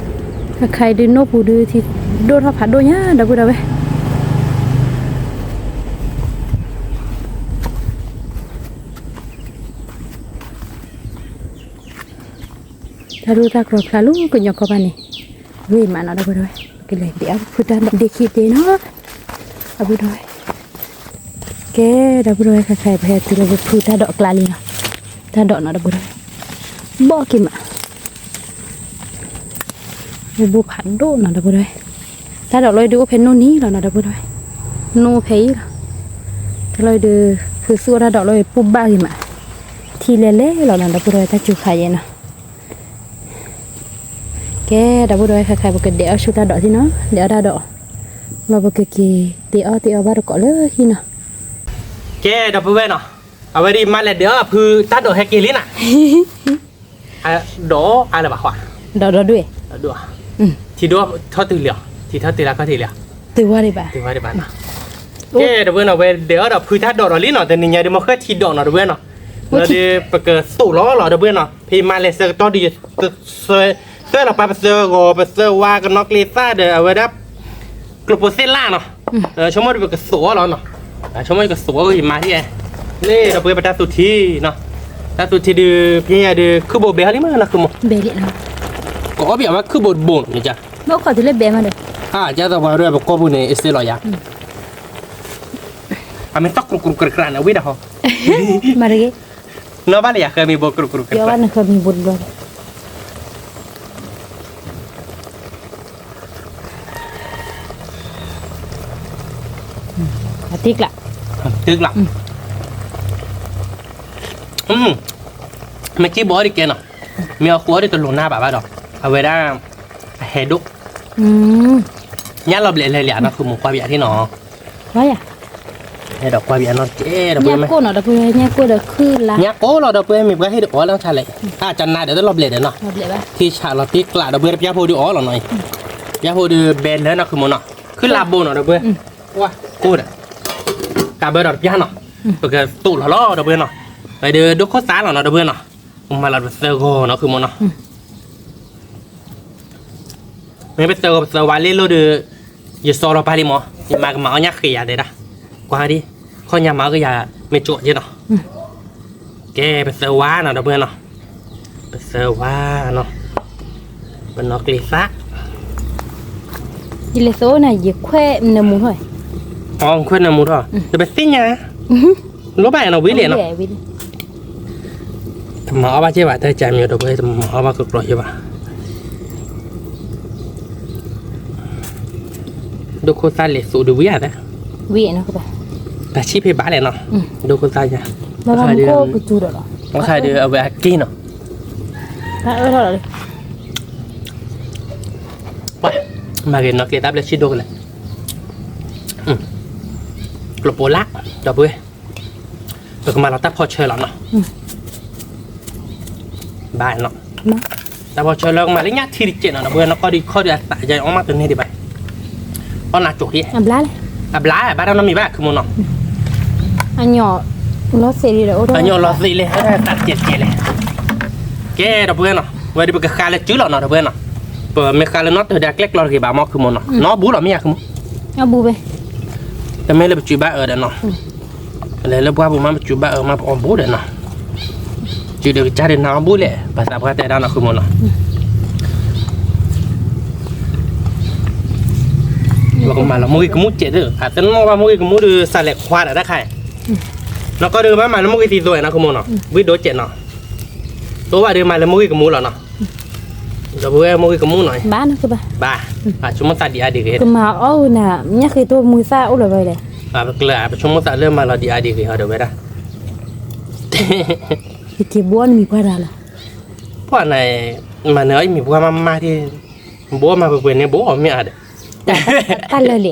်, ခဲခါအံၤဒုးနိၣ်ပူၤဒုး ထံဒိၣ်ထီၣ်ဖးဒိၣ်ညါ ဒီပုၢ်ဒီဝဲၢ် တၢ်ဒိၣ်တၢ်ကျီၤဖျါလၢကညီကီၢ်ဘၣ်န့ၣ် ဂ့ၤမးနီၤ ဒီပုၢ်ဒီဝဲၢ်, ကလဲၤဒဲးအီၣ်ဖုတၢ်ဒိးဒ့ခံဒ့နီၤ, ဒီပုၢ်ဒီဝဲၢ်, ကဲ ဒီပုၢ်ဒီဝဲၢ်ခဲခါအံၤ ပဟဲတုၤလၢပဖုတၢ်ဒိးအကျါလံနီၤ, တၢ်ဒိးနီၤ ဒီပုၢ်ဒီဝဲၢ်, ဘီၣ်က့ၤမး အိၣ်ဘူးဖးဒိၣ်နီၤ ဒီပုၢ်ဒီဝဲၢ်, တၢ်ဒိးလီၤအံၤဒုးအိၣ်ဖဲနိၣ်နံၤလီၤနီၤ ဒီပုၢ်ဒီဝဲၢ်, နိၣ်ဖဲအံၤလီၤ, တၢ်လီၤအံၤဒုး ဖုသူၣ်အီၣ်တၢ်ဒိးလီၤအံၤ ပူၣ်ဘၣ်ဂ့ၤမး, ထံလဲၤလဲၤလီၤနီၤ ဒီပုၢ်ဒီဝဲၢ် တၢ်စူၤခးယဲနီၤ, ကဲ ဒီပုၢ်ဒီဝဲၢ်ခဲခါ ပကဒဲးအီၣ်ဆူတၢ်ဒိးသ့ၣ်နီၤ ဒဲးအီၣ်တၢ်ဒိး, လီၤပကက့ၤတ့အီၣ်တ့အီဘၣ်တကိးလၢဟံၣ်နီၤ, ကဲ ဒီပုၢ်ဝဲၢ်နီၤ, အဝဲဒ်မၤလဲၤဒဲးအီၣ်ဖုတၢ်ဒိးဟဲက့ၤလံနီၤ ဒိးအါလၢၤဘၣ်ဃီ, ဒိးဒိၣ်ဒွဲၣ်, ထံဒိၣ်ထီၣ်တုၤလံ, ထံထီၣ်တုၤလၢခီၣ်ထံးလံ, တုၤဝဲဒံးဘၣ်, ကဲ ဒီပုၢ်ဝဲၢ်နီၤ ဝဲဒဲးအီၣ်ဒီးဖုတၢ်ဒိးဒီးလံနီၤ တနံၤညါဒုး မီၢ်ဃဲထံဒိးနီၤ ဒီပုၢ်ဝဲၢ်နီၤ, လီၤဒီးပကသိးလီၤလီၤ ဒီပုၢ်ဝဲၢ်နီၤ ဖဲမၤလဲၤဆၢကတီၢ်ဒုး သွဲၣ်လီၤပာ်ပသၢဂီၤ ပသၢဝါကနီၣ်ကျ့သၣ်ဒီး အဝဲဒၣ် ကျိၣ်ဖိသ့ၣ်လၣ်နီၤ, ဆိကမိၣ်ဒုးပကသိးအီၤလီၤနီၤ, ဆိကမိၣ်ယကသိးအီၤယမၤထံၣ်, လၢဒီပုၢ်ဝဲၢ်ပတၢ်သူထံနီၤ, တၢ်သူထံဒုး ဖဲညါဒုး ခုၣ်ဘိဘဲဟီလံမးနီၤ ခုၣ်ဘိ, ကအီၣ်ဘၣ်ဝဲခုၣ်ဘိတဘိန့ၣ်, မ့ၢ်ခီၣ်တုၤလၢဘဲမးဒီး, ကသိးပှၤရဲၣ်ပကီၢ်ပူၤန့ၣ် အစ့လီၤယၤ, အမ့ၢ်တီၢ်ကြူးကြူးကြူးကြူးန့ၣ် ဝံၤဒၣ်ဟီ, မၤတဂ့ၤ, နီၢ်ဘၣ်လၢယၤဃၢမံၤဘိကြူးကြူးကြူးကြူး, ယဘၣ်နဃၢမံၤဘိတဘျီဒီး တ့ကျး, တ့ကျး, မ့ၢ်က့ဘီဒ်ကဲနီၤ, မ့ၢ်အဃိအီၤဒ်တလိၣ်နၢ်ဘၣ်ဘၣ်ဒီး, အဝဲဒၣ် အဟဲဒိၣ်, ညၣ်လီၤဘျဲးလဲၤလံနီၤ ဃုမိၢ်ကွၢ်ပယးထံနီၤ, ဒီးကွၢ်ပယးနီၤတကဲဒီးပှဲၤ, ညၣ်ကိၢ်လီၤဒီးပှဲၤညၣ်ကိၢ်ဒီးခုၢ်လါ, အကနၣ်ဒီးတလီၤဘျဲးဒီးနီၤ, ထံဆးလီၤတ့ကျးဒီးပှဲၤတပျၢ်ဖိဒုးအီၣ်လီၤနီၤ, ပျၢ်ဖိဒုးဘဲလၢနီၤ ဃုမိၢ်နီၤ, ခုၢ်လါဘိနီၤဒီးပှဲၤ, ကွၢ်ကိၢ်ဒီး, ကးဘၢဒီးတပျၢ်နီၤ, ပကသိးလီၤလီၤဒီးပှဲၤနီၤ, ပဒုးဒိၣ်ခိၣ်သၣ်လီၤနီၤဒီးပှဲၤနီၤ, ပမၤလီၤပသၢဂီၤနီၤ ဃုမိၢ်နီၤ မ့ၢ်ပသၢဂီၤပသၢဝါလ့လိၣ်ဒီး, ယစီလီၤပာ်လံမး, ယမၤကမၤအီၣ်ညၣ်ဃ့ယၤတဲဒၣ်, ကွၢ်ဒ်, ခီၣ်ညါမၤအီၣ်ကယၤ, မ့ၢ်ကၠီၣ်က့နီၤ, ကဲပသၢဝါနီၤဒီးပှဲၤနီၤ, ပသၢဝါနီၤ, ပနီၣ်ကျ့သၣ်, ယလဲၤသိနၤ ယခွဲးနၢမူထီၣ်, ခွဲးနၢမူထီၣ်, တပသ့ၣ်ညါ, လိၣ်ဘၣ်နီၤ ဝံၤလဲၣ်နီၤ တမၤအီၣ်ဘၣ်က့ဘၣ် တၢ်ကမံၤဒီးပှဲၤ တမၤအီၣ်ဘၣ်ကကျီၤယဘၣ်, ဒိၣ်ခိၣ်သၣ်လဲၤသိးဒုးဝံၤဧါ, တၢ်ဆံၣ်ဖဲဘၣ်လဲၣ်နီၤ, ဒိၣ်ခိၣ်သၣ်ယါ, ဘၣ်ဃးဒီးအဝဲအက့ၢ်နီၤ, မၤဂ့ၤနီၣ်ကျ့တၢ်ဘျၢဆံၣ်ဒိၣ်ကလဲၣ်, ကျိပိလၢ, ဒီပုၢ်ဝဲၢ်, ပကမၤလီၤတၢ်ဖီဆၢလီၤနီၤ, ဘၣ်နီၤ, တၢ်ဖီဆၢလၢကမၤလၢညၣ်ထံတကဲးနီၤ ဒီပုၢ်ဝဲၢ် နကီၢ်ဒုးခီၣ်ဒုးအသးယအီၣ်မးတန့ၢ်ဒံးဘၣ်, အီၣ်နၤကၠိၤဒံး, အဘျါလဲၣ်, အဘျါဘၣ်တၢ်နီတမံၤဘၣ် ခုမိၢ်နီၤ, အညီၣ်လီၤသ့လံဒီး, အညီၣ်လီၤသ့လံ အသးတကဲးတကဲးလဲၣ်, ကဲ ဒီပုၢ်ဝဲၢ်နီၤ ဝဲဒုးပကဃါလၢစုလီၤနီၤ ဒီပုၢ်ဝဲၢ်နီၤ, ပမ့ၢ်ဃါလၢနီၣ်တၢၤဒီးအကျဲကျီတဂ့ၤဘၣ်မး ခုမိၢ်နီၤ, နီၣ်ဘူလီၤမ့ၢ်ယါ ခုမိၢ်, တမ့ၢ်လၢပစုဘၣ်အၢဒီးနီၤ, လဲၤလၢပှၢ်ပူၤမး ပစုဘၣ်အၢမး ပအီၣ်ဘူဒီးနီၤ, စုဒီးကစၢ်ဒုးနၤအီၣ်ဘူလဲၣ် ပှၤသးပှၢ်တဲဒၣ်နီၤ ခုမိၢ်နီၤ, ပကမၤလီၤမိၢ်ဂ့ၤကမူၣ်စဲးသ့, အသနီၣ်ဘၣ်မိၢ်ဂ့ၤကမူၣ်ဒုး စးလဲၤခွါဒီးတၢ်ခါ, နီၢ်ကီၢ်ဒုးကဘၣ်မၤလၢမိၢ်ဂ့ၤသံသိးနီၤ ခုမိၢ်နီၤ, ဝံၣ်ဒိစဲးနီၤ, တိဘၣ်ဒုးမၤလၢမိၢ်ဂ့ၤကမူၣ်လီၤနီၤ, ဒီပုၢ်ဝဲၢ်မိၢ်ဂ့ၤကမူၣ်နီၤ, ဘၣ်, ပဆိကမိၣ်သးဒံးအါဒံးဂ့ၤ, ကမၤအီၣ်ဝဲနၤ, ညၣ်ဃ့တိၢ်မုၢ်သၣ်အိၣ်လၢၤဝဲလဲၣ်, ပဆိကမိၣ်သးလၢမၤလီၤဒံးအါဒံးဂ့ၤဟီဒီးဝဲဒၣ်, ယက့ၤဘှီနမံၤပှၢ်တၢ်လီၤ, ပှၢ်န့ၣ်, မၤနၢၤအီၣ်ယမံၤပှၢ်မးမးဒၣ်, ဘှီမၤပှဲၤပှဲၤန့ၣ် ဘှီအီၣ်မ့ၢ်အါဒီး, တၢ်လၢာ်လံ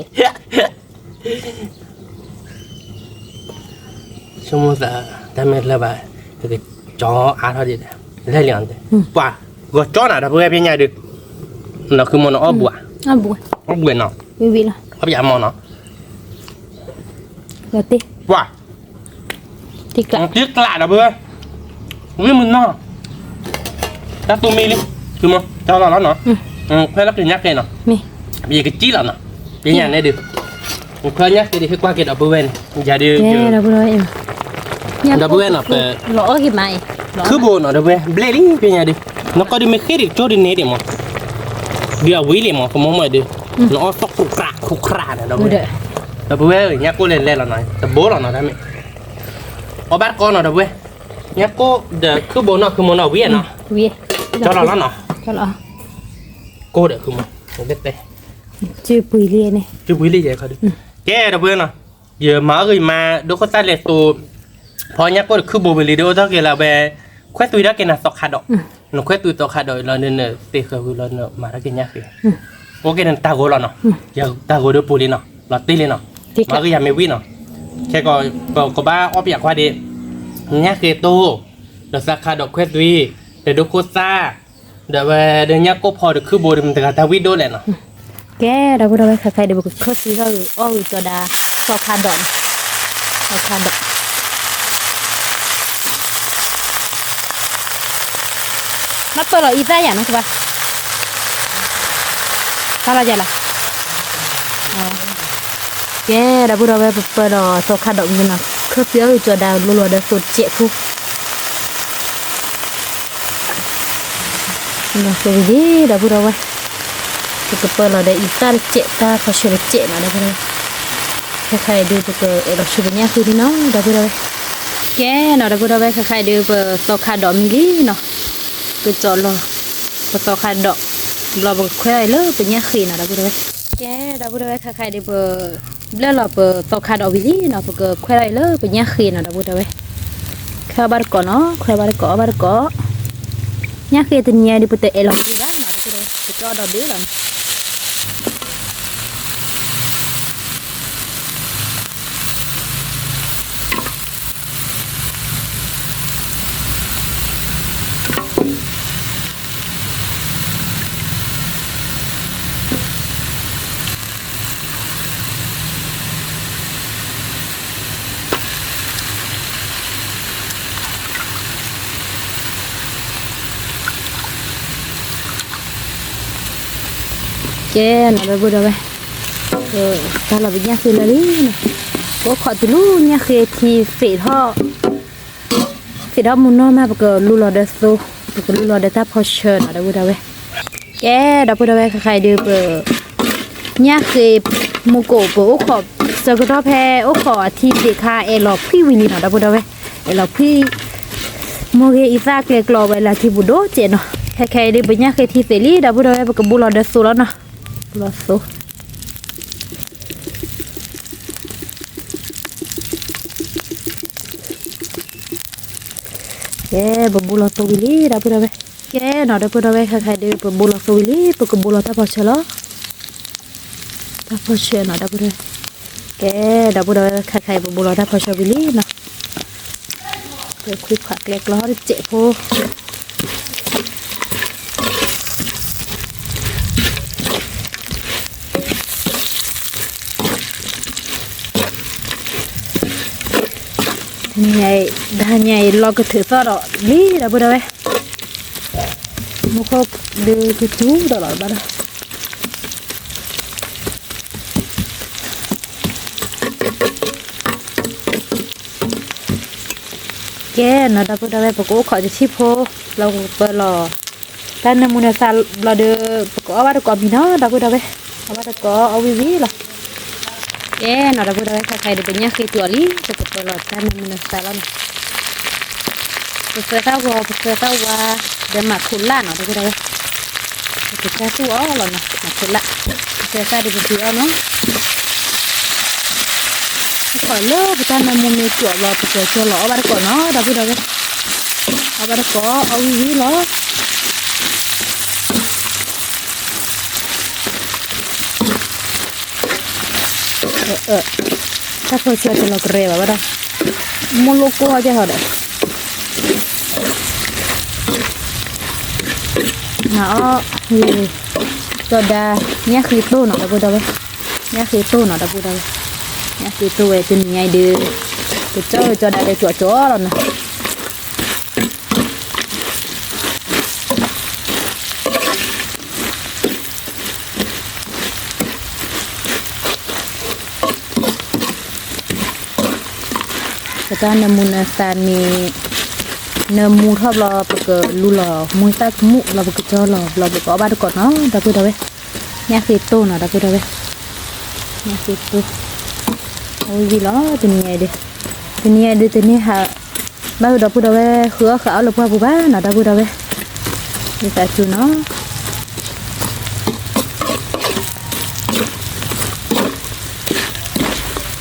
ဆိကမိၣ်သး, တၢ်မ့ၢ်လၢဘၣ်, ကကၠီအါထီၣ်ဒံး, လဲၤလံအီၤ, ပှၤ, ဂီၤကၠီနၤ ဒီပုၢ်ဝဲၢ်ဖဲညါဒုး, နီၤ ခုမိၢ်နီၤ အီၣ်ဘူဧါ, အီၣ်ဘူနီၤ, အီၣ်ပယါမီၢ်နီၤ, ပှၤ, တ့ကျး ဒီပုၢ်ဝဲၢ်, ဝံၣ်မုၢ်နီၤ, တၢ်သူမံလံ, ခုမိၢ် တၢ်လီၤလီၤနီၤ, ခွဲးလၢက့ၤညၣ်ဃ့နီၤ, ယကစံၣ်လီၤနီၤ, ပညါန့ၣ်ဒုး, ခွဲးညၣ်ဃ့ဒုး ဟ့ၣ်ကွၢ်က့ၤဒီပုၢ်ဝဲၢ်န့ၣ်, ယၤဒုး, ဒီပုၢ်ဝဲၢ်နီၤ, ပ ခုၣ်ဘိနီၤ ဒီပုၢ်ဝဲၢ် ဘျဲၣ်လံ ပညါဒုး, နီၢ်ကီၢ်ဒုးမ့ၢ်ဃ့ဒံးကၠိဒုးန့ၣ်ဒံးမး, ဒုးအဝံၤလံမး ကမီၤမးဒုး, နအီၣ်သီၣ်ခူၣ်ခရၣ်ခူၣ်ခရၣ်န့ၣ် ဒီပုၢ်ဝဲၢ်, ဒီပုၢ်ဝဲၢ်ညၣ်ကိၢ်လဲၤလဲၤလီၤနီၤ တဘိလီၤနီၤ တၢ်မ့ၢ်, အီၣ်ဘၣ်တကီနီၤ ဒီပုၢ်ဝဲၢ်, ညၣ်ကိၢ်ဒီးခုၣ်ဘိနီၤ ခုမိၢ်နီၤ ဝံၤနီၤ, ကၠီလီၤလီၤနီၤ, ကိၢ်ဒီးခုမိၢ်, တဲ, ကၠုပှ့ၤလံ, ကၠုပှ့ၤလံယဲခီဒုး, ကဲ ဒီပုၢ်ဝဲၢ်နီၤ, ယမၤအီၣ်ဂ့ၤမး ဒိၣ်ခိၣ်သၣ်လဲၤသိး, ဖီညၣ်ကိၢ်ဒီးခုၣ်ဘိဝံၤလံဒီး အိၣ်ထီၣ်က့ၤလၢဝဲ, ခွဲးသွံထီၣ်က့ၤနၤသီခါဒီး, နခွဲးသွံသီခါဒီးလီၤ နသ့ဃၢၤဝံၤလီၤ နမၤထီၣ်က့ၤညၣ်ဃ့, အိၣ်က့ၤနတၢ်ဂိၤလီၤနီၤ, ယတၢ်ဂိၤဒီးပူၤလံနီၤ, လီၤတ့ၢ်လံနီၤ, မၤဂ့ၤယၤမ့ၢ်ဝံၤနီၤ, ခဲကီး, ကဘၣ်အီၣ်ပယါခွါဒံး, ညၣ်ဃ့တိၢ်, ဒီးသီခါဒီးခွဲးသွံ, ဒီးဒိၣ်ခိၣ်သၣ်, ဒီးဝဲဒီးညၣ်ကိၢ်ဖီဒီးခုၣ်ဘိဒီး မတဂၤတၢ်ဝံၣ်ဒိၣ်လဲၣ်နီၤ, ကဲ ဒီပုၢ်ဝဲၢ် ခဲခါအံၤဒီး ပကခၢၣ်သံထီၣ်အီၣ်ဂ့ၤကၠီၤဒၣ်, သီခါဒီး, သီခါဒီး, မ့ၢ်ပၢၢ်လီၤအံသၣ်ယၤနီၤ ကဘၣ်, သၣ်လီၤယၤလီၤ, ကဲ ဒီပုၢ်ဝဲၢ် ပပၢၢ်လီၤသီခါဒီးဝံၤနီၤ ခၢၣ်သံအီၣ်ဂ့ၤကၠီၤဒၣ်လိၤလိၤဒီးသိးတစဲးဖိ လီၤစိၤဝံၤလံ ဒီပုၢ်ဝဲၢ်, ပကပၢလီၤဒီးအံသၣ်တစဲး တၢ်ဖီဆၢတစဲးနီၤ ဒီပုၢ်ဝဲၢ်, ခဲခါအံၤဒုး ပကအဲၣ်ဒိးဆူပညၣ်ဃ့ဒံးနီၤ ဒီပုၢ်ဝဲၢ်, ကဲနီၤ ဒီပုၢ်ဝဲၢ် ခဲခါအံၤဒုး ပသီခါဒီးမံလံနီၤ, ကစီၤလီၤ, ပသီခါဒီး, ဘျီပကခွဲးလၢပညၣ်ဃ့နီၤ ဒီပုၢ်ဝဲၢ်, ကဲ ဒီပုၢ်ဝဲၢ် ခဲခါအံၤဒုး ပ ဘျၢလီၤပသီခါဒီးဝံၤလံနီၤ, ပကခွဲးထီၣ်အံၤလၢပညၣ်ဃ့နီၤ ဒီပုၢ်ဒီဝဲၢ်, ခွဲးအီၣ်ဘၣ်တကိးနီၤ, ခွဲးအီၣ်ဘၣ်တကိး အီၣ်ဘၣ်တကိး, ညၣ်ဃ့တနံၤအံၤဒုးပတအဲၣ်လီၤဒုးဘၣ်နီၤ ဒီပုၢ်ဒီဝဲၢ်, ပတအီၣ်ဒီးဒုးလီၤနီၤ. ကဲနီၤ ဒီပုၢ်ဒီဝဲၢ်, တၢ်လီၤပညၣ်ဃ့လၢာ်လံနီၤ, ပအိၣ်ခိးတုၤလၢညၣ်ဃ့ထံသ့ၣ်ထီၣ် သ့ၣ်ထီၣ်မူနီၢ်မး ပကလူလီၤဒီးသိ, ပကလူလီၤဒီးတၢ်ဖီဆၢနီၤ ဒီပုၢ်ဒီဝဲၢ်. ကဲ ဒီပုၢ်ဒီဝဲၢ် ခဲခါအံၤဒုးပ ညၣ်ဃ့မူကိး ပအိၣ်ခိး ဆၢကတီၢ်ဖဲအိၣ်ခိးအထံသ့ၣ်ခါ အဲၣ်လီၤဖှံဝံၤလံနီၤ ဒီပုၢ်ဒီဝဲၢ်, အဲၣ်လီၤဖှံ မိၢ်ဂ့ၤအံသၣ်ကျဲကျီဝဲလၢထံပူၤဒိၣ်စဲးနီၤ. ခဲခါအံၤဒုး ပညၣ်ဃ့ထံသ့ၣ်လံ ဒီပုၢ်ဒီဝဲၢ် ပကဘိလီၤဒီးသိလီၤနီၤ, ဘိလီၤသိ. ကဲ ပဘိလီၤသိဝံၤလံ ဒီပုၢ်ဒီဝဲၢ်. ကဲနီၤ ဒီပုၢ်ဒီဝဲၢ် ခဲခါအံၤဒုး ပဘိလီၤသိဝံၤလံ ပကဘိလီၤတၢ်ဖီဆၢလီၤ. တၢ်ဖီဆၢနီၤ ဒီပုၢ်ဒီဝဲၢ်. ကဲ ဒီပုၢ်ဒီဝဲၢ် ခဲခါအံၤ ပဘိလီၤတၢ်ဖီဆၢဝံၤလံနီၤ. ပခွံခွးကျဲကျီတစဲးဖိ တနံၤညါအံၤ လီၤကထုးသီၣ်ဒီးလံ ဒီပုၢ်ဒီဝဲၢ်, မူခိၣ်ဒုးကစူၤဒီးလီၤဘၣ်ဒီး ကဲနီၤ ဒီပုၢ်ဒီဝဲၢ် ပကအိၣ်ခိးတထံၣ်ဖိ လီၤပကပၢလီၤ တၢ်နၢမူနၢသါဘျီဒီး ပကအီၣ်ဘၣ်တကိးမံၤနီၤ ဒီပုၢ်ဒီဝဲၢ်, အီၣ်ဘၣ်တကိးအီၣ်ဝံၤဝံၤလီၤ. ကဲနီၤ ဒီပုၢ်ဒီဝဲၢ် ခဲခါအံၤဒုး ပညၣ်ဃ့တုၤအီၤလံ ပကပၢလီၤတၢ်နၢမူနၢသါလီၤနီၤ. ပသၢသၣ်ဝီ ပသၢသၣ်ဝါ ဒီးမၤခိးလၢ်နီၤ ဒီပုၢ်ဒီဝဲၢ်, ပကစၢ်သူၣ်အီၤလီၤနီၤ မၤခိးလၢ်, ပသၢသၣ်ဒုးပသံအီၤနီၤ. အိၣ်ခိးလၢပတၢ်နၢမူမ့ၢ်တုၤအီၤဘျီ ပကကၠီလီၤအီၣ်ဘၣ်တကိးနီၤ ဒီပုၢ်ဒီဝဲၢ်, အီၣ်ဘၣ်တကိးအီၣ်ဝံၤဝံၤလီၤ. တၢ်ဖီဆၢတလီၤကရဲဘၣ်ဘၣ်ဒီး မိၢ်လိၣ်ကိၢ်အီၣ်ကဲဟီဒီး မၤအီၣ် ကၠီဒါ ညၣ်ဃ့တိၢ်နီၤ ဒီပုၢ်ဒီဝဲၢ်, ညၣ်ဃ့တိၢ်နီၤ ဒီပုၢ်ဒီဝဲၢ်, ညၣ်ဃ့တိၢ်ဝဲတနံၤညါအံၤဒုး ကကၠီကၠီဒါဒီးကၠီကၠီလီၤနီၤ. ပတၢ်နၢမူနၢသါန့ၣ် နၢမူထီၣ်ဘျီ ပကလူလီၤမူသၣ်ကမူၣ်ဘျီ ပကကၠီလီၤဘျီ ပကအီၣ်ဘၣ်တကိးနီၤ ဒီပုၢ်ဒီဝဲၢ်, ညၣ်ဃ့တိၢ်နီၤ ဒီပုၢ်ဒီဝဲၢ်, ညၣ်ဃ့တိၢ် အီၣ်ဝံၤလီၤ တနံၤညါအံၤဒုး, တနံၤညါအံၤဒုး တန့ၢ်ဟး ဘၣ်ဃုာ်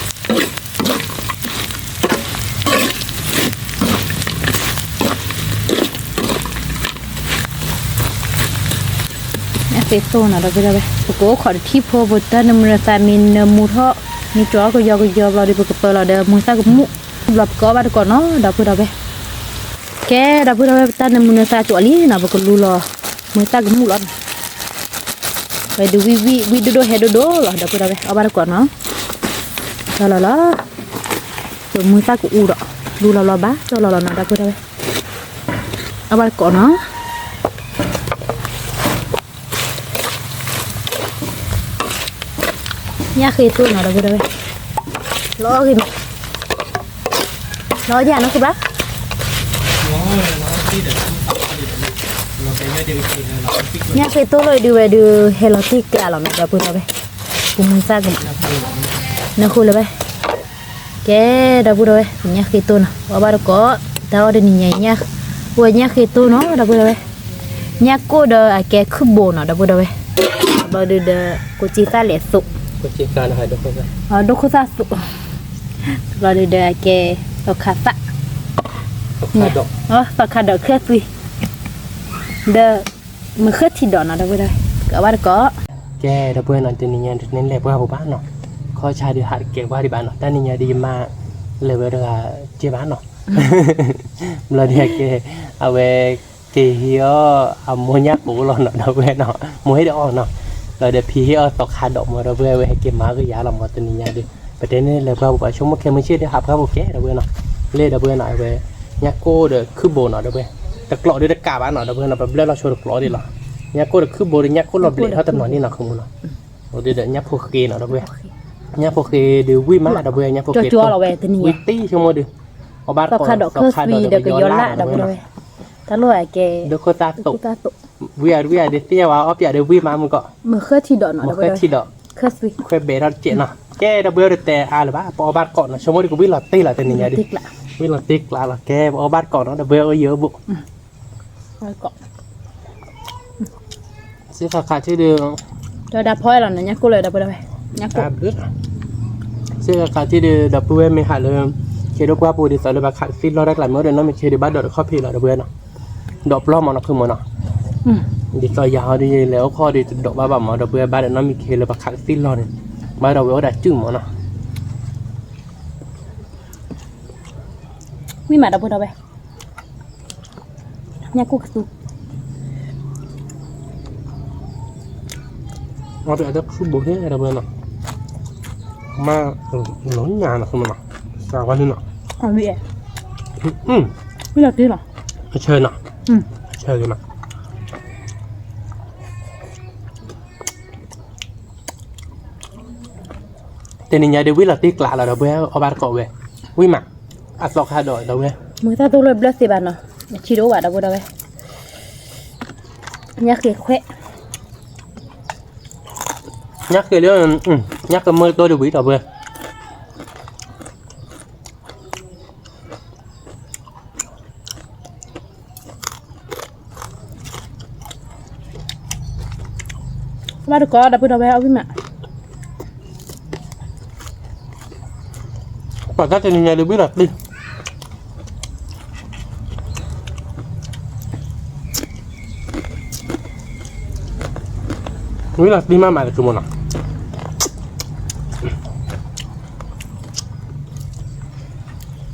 ဒီပုၢ်ဒီဝဲၢ် ဃုအီၣ်ဃုအီၣ်လၢပှၢ်ပူၤဘၣ်နီၤ ဒီပုၢ်ဒီဝဲၢ်, ဒ်သိးစူၤနီၤ. ညၣ်ဃ့တိၢ်နီၤ ဒီပုၢ်ဒီဝဲၢ်, ပကအိၣ်ခိးတထံၣ်ဖိ ပတၢ်နၢမူနၢသါမ့ၢ်နၢမူထီၣ် မ့ၢ်ကၠီကယီကယီဘျီဒီး ပကပၢလီၤဒီးမူသၣ်ကမူၣ် ဘျီပကအီၣ်ဘၣ်တကိးနီၤ ဒီပုၢ်ဒီဝဲၢ်. ကဲ ဒီပုၢ်ဒီဝဲၢ် ပတၢ်နၢမူနၢသါကၠီလံနီၤ ပကလူလီၤ မူသၣ်ကမူၣ်လီၤနီၤ. ဝဲဒုးဝံၣ်ဝံၣ် ဝံၣ်ဒိၣ်ဒိၣ်ဟဲဒိၣ်ဒိၣ်လီၤ ဒီပုၢ်ဒီဝဲၢ် အီၣ်ဘၣ်တကိးနီၤ. ကၠီလီၤလီၤ ပမူသၣ်ကအူဒီး လူလီၤလီၤဘၣ် ကၠီလီၤလီၤနီၤ ဒီပုၢ်ဒီဝဲၢ်, အီၣ်ဘၣ်တကိးနီၤ. ညၣ်ဃ့တိၢ်နီၤ ဒီပုၢ်ဒီဝဲၢ်, လီၤဂ့ၤမး, လီၤယၤနီၤ ခုဘၣ်. ညၣ်ဃ့တိၢ်လီၤဒုးဝဲဒုး ဟဲလီၤတံၢ်ကျးလီၤနီၤ ဒီပုၢ်ဒီဝဲၢ်, ပမူသၣ်ကမူၣ် နၢဃိလၢၤဘၣ်. ကဲ ဒီပုၢ်ဒီဝဲၢ် ပညၣ်ဃ့တိၢ်နီၤ အီၣ်ဘၣ်တကိး, တၢ်အီၣ်တနံၤညါအံၤ ဝဲညၣ်ဃ့တိၢ်နီၤ ဒီပုၢ်ဒီဝဲၢ်, ညၣ်ကိၢ်ဒီးအကဲခုၣ်ဘိနီၤ ဒီပုၢ်ဒီဝဲၢ်, ဘျီဒုးဒီး ကိးကၠံသၣ်လဲၤသိး ကဲ ဒိခိၣ်သၣ်သိး, လီၤဒုးဒီးအကဲ သီခါသၣ်, သီခါဒီးခဲသွံ, ဒီး မုၢ်ဃၢထံဒီးနီၤ ဒီပုၢ်ဝဲၢ်, ကဘၣ်တကိး. ကဲ ဒီပုၢ်ဝဲၢ်နီၤ တနံၤညါဒုးတန့ၢ်လဲၤပှၢ်ပူၤဘၣ်နီၤ, ခီၣ်ဆါဒုးဟးတကဲပှၢ်ဒံးဘၣ်နီၤ, တၢ်နံၤညါဒုးယမါ လဲၤဝဲတဂၤကဲဘၣ်နီၤ, ဘျီဒုးကဲ အဝဲ က့ၤဟ့ၣ်အီၣ်အမိၢ်ညၣ်ကိၣ်လီၤနီၤ ဒီပုၢ်ဝဲၢ်နီၤ, မိၢ်ဟ့ၣ်ဒီးအီၣ်နီၤ, လီၤဒီးဖံဟ့ၣ်အီၣ်သီခါဒီးမၢ် ဒီပုၢ်ဝဲၢ် ဝဲဟဲက့ၤမၤကယၤလီၤမၢ် တနံၤညါဒုး, ပတဲန့ၣ်လဲၤပှၢ်ပူၤဘၣ် ဆိကမိၣ်ခဲမုၢ်ဆ့ၣ်ဒုးဟးပှၢ်ပူၤကဲ ဒီပုၢ်ဝဲၢ်နီၤ, လၢဒီပုၢ်ဝဲၢ်နီၤ အဝဲ ညၣ်ကိၣ်ဒီးခုၣ်ဘိနီၤ ဒီပုၢ်ဝဲၢ်, တကျိးဒုးတကးဘၣ်နီၤ ဒီပုၢ်ဝဲၢ်နီၤ, ပဘျၢၣ်လီၤဆိတကျိးဒံးလီၤ, ညၣ်ကိၣ်ဒီးခုၣ်ဘိဒီးညၣ်ကိၣ်လီၤဘျဲးဟီၣ်တနီၤန့ၣ်နီၤ ခုၣ်မၢ်နီၤ, ဒီးညၣ်ဖိဃ့နီၤ ဒီပုၢ်ဝဲၢ်, ညၣ်ဖိဃ့ဒုးဝံၣ်မး ဒီပုၢ်ဝဲၢ် ညၣ်ဖိဃ့ ဝံၣ်တံၢ်ဆိကမိၣ်ဒုး, အီၣ်ဘၣ်တကိး သီခါဒီးခဲသွံဒီးကယီၤလၢ် ဒီပုၢ်ဝဲၢ်, တၢ်လိၣ်အကဲ ဒိခိၣ်သၣ်သိး, ဝံၣ်အဒုးဝံၣ်အဒုးသ့ၣ်ညါဝဲအီၣ်ပၠးဒီးဝံၣ်မးမုၢ်ကီး, မုၢ်ဃၢထံဒီးနီၤ ဒီပုၢ်ဝဲၢ်, ခဲသွံ ခွဲးဘဲးထီၣ်တစဲးနီၤ, ကဲ ဒီပုၢ်ဝဲၢ် တတဲအါလၢၤဘၣ် ပအီၣ်ဘၣ်တကိးနီၤ ဆိကမိၣ်ဒုးကဝံၣ်လီၤတံၢ်လီၤ တနံၤညါဒုး, ဝံၣ်လီၤတံၢ်ကျးလီၤ ကဲ ပအီၣ်ဘၣ်တကိးနီၤ ဒီပုၢ်ဝဲၢ် အိၣ်ယၢၤအိၣ်ဘူး စ့ခါခးထံၣ်ဒုး, ဒီးဒၣ်ဖီလီၤနီၤ ညၣ်ကိၣ်လၢဒီပုၢ်ဝဲၢ်, ညၣ်ကိၣ်, စ့ခါခးထံၣ်ဒုး ဒီပုၢ်ဝဲၢ်မ့ၢ်ဟးလၢ ခ့ဒိၣ်ပှၢ်ပူၤဒ်သိးလၢပှၤခးကသံၣ်လီၢ်တၢ်ကျးမ့ၢ်အိၣ်ဒီးနီတမံၤခ့ဒုးဘၣ်ဒီးတခီၣ်ဖံးလီၤ ဒီပုၢ်ဝဲၢ်နီၤ, ဒီးပျီမၢ်နီၤ ခုၣ်မၢ်နီၤ, ဒ်သိးယၤဟီဒုးယလဲၤအိၣ်ခီၣ်ဒုးတဒီးဘၣ်ဘၣ်မၢ် ဒီပုၢ်ဝဲၢ်ဘၣ်ဒီးနီတမံၤခ့လၢပှၤခးကသံၣ်လီၢ်န့ၣ်, ဘၣ်ဒီးဝဲအိၣ်ဒၣ်စုၣ်မၢ်နီၤ ဝံၣ်မး ဒီပုၢ်ဝဲၢ်,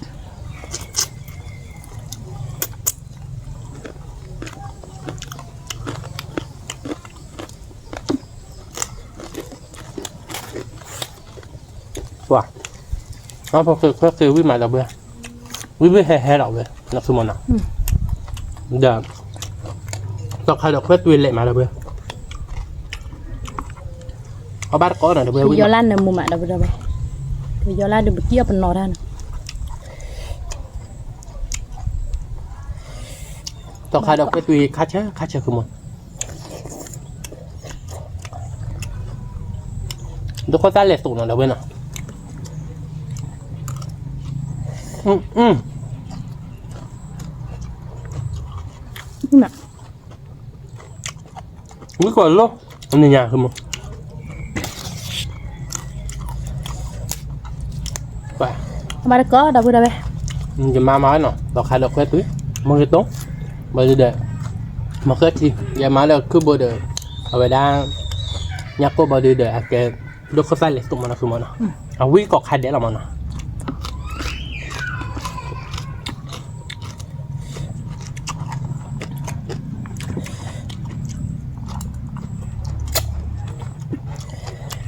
ညၣ်ကိၣ်ကသူ, အီၣ်တၢ်ခုၣ်ဘိဟ့ၣ် ဒီပုၢ်ဝဲၢ်နီၤ, မၤ လီၤညါနီၤ မနီၤ, စးဝါန့ၣ်နီၤ, ဝံၣ်လီၤတံၢ်လီၤ, အဆၢနီၤ, အဆၢဂ့ၤမး တနံၤညါဒုးဝံၣ်လီၤတံၢ်ကျးလီၤ ဒီပုၢ်ဝဲၢ် အီၣ်ဘၣ်တကိးဝဲ, ဝံၣ်မး, အသီခါဒီး ဒီပုၢ်ဝဲၢ်, မုၢ်သၣ်သိၣ်လၢဘျၢသ့ဘၣ်နီၤ, အဆံးတအိၣ်ဘၣ် ဒီပုၢ်ဝဲၢ်, ညၣ်ဃ့ခွဲး, ညၣ်ဃ့လၢ, ညၣ်ဃ့မုၢ်တိၢ်တဝံၤ ဒီပုၢ်ဝဲၢ် ဘၣ်တကိး ဒီပုၢ်ဝဲၢ် အီၣ်ဝံၣ်မး, ပှၤတၢ်တနံၤညါဒုးဝံၣ်လီၤတံၢ် ဝံၣ်လီၤတံၢ်မးမးတကမနီၤ ပှၤ, အဖိဃ့ခွဲးဃ့ဝံၣ်မးဒီပုၢ်ဝဲၢ်, ဝံၣ်ဝံၣ်ဟဲဟဲလီၤဝဲ နသုမနီၤ, ဒီး, သီခါဒီးခွဲးသွံလဲၤမးဒီပုၢ်ဝဲၢ်, အီၣ်ဘၣ်တကိးနီၤဒီပုၢ်ဝဲၢ်, ပယီၤလၢနမူမးဒီပုၢ်ဝဲၢ်, ပယီၤလၢဒုးပကံၣ်အီၣ်ပနီၤတၢ်နီၤ သီခါဒီးခွဲးသွံခါဆၢခါဆၢကမနီၤ, ဒိခိၣ်သၣ်လဲၤသိးနီၤဒီပုၢ်ဝဲၢ်နီၤ, ဝံၣ်ကွၢ်လီၤ, နညါမး, ဘၣ်တကိး ဒီပုၢ်ဝဲၢ်, ယမါမၤနီၤ သီခါဒီးခွဲးသွံ, မ့ၢ်ဂ့ၤတိ, ဘၣ်ဒုဒီး, မ့ၢ်ဃဲထံ ယမါလၢခုၣ်ဘိဒီး, အဝဲဒၣ်, ညၣ်ကိၣ်ဘၣ်ဒုဒီး အကဲ, ဒိခိၣ်သၣ်လဲၤသိးမနီၤသုမနီၤ, အဝံၣ်ကိးခါဒဲးလီၤမနီၤ ပှၤဝံၣ်မး, ညၣ်ကိၣ်နီၤ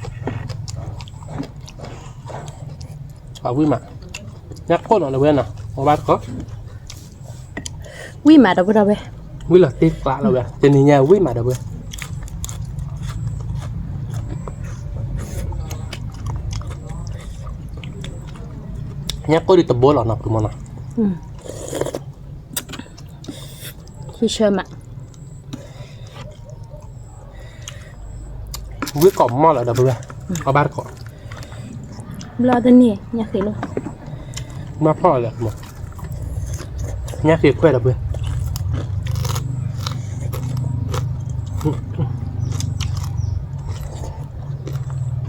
ဒီပုၢ်ဝဲၢ်နီၤ အီၣ်ဘၣ်တကိး, ဝံၣ်မးဒီပုၢ်ဝဲၢ်, ဝံၣ်လီၤတံၢ်ကျးလီၤဝဲ တနံၤညါဝံၣ်မးဒီပုၢ်ဝဲၢ် ညၣ်ကိၣ်ဒုးတဘိလီၤနီၤ ဖုမနီၤ, ဆၢဆၢမး, ဝံၣ်ကိးမီၢ်လီၤဒီပုၢ်ဝဲၢ်, အီၣ်ဘၣ်တကိး, ဘျီတန့ၢ် ညၣ်ဃ့လီၤ, မၤဖီၣ်လၢ, ညၣ်ဃ့ခွဲးဒီပုၢ်ဝဲၢ် အ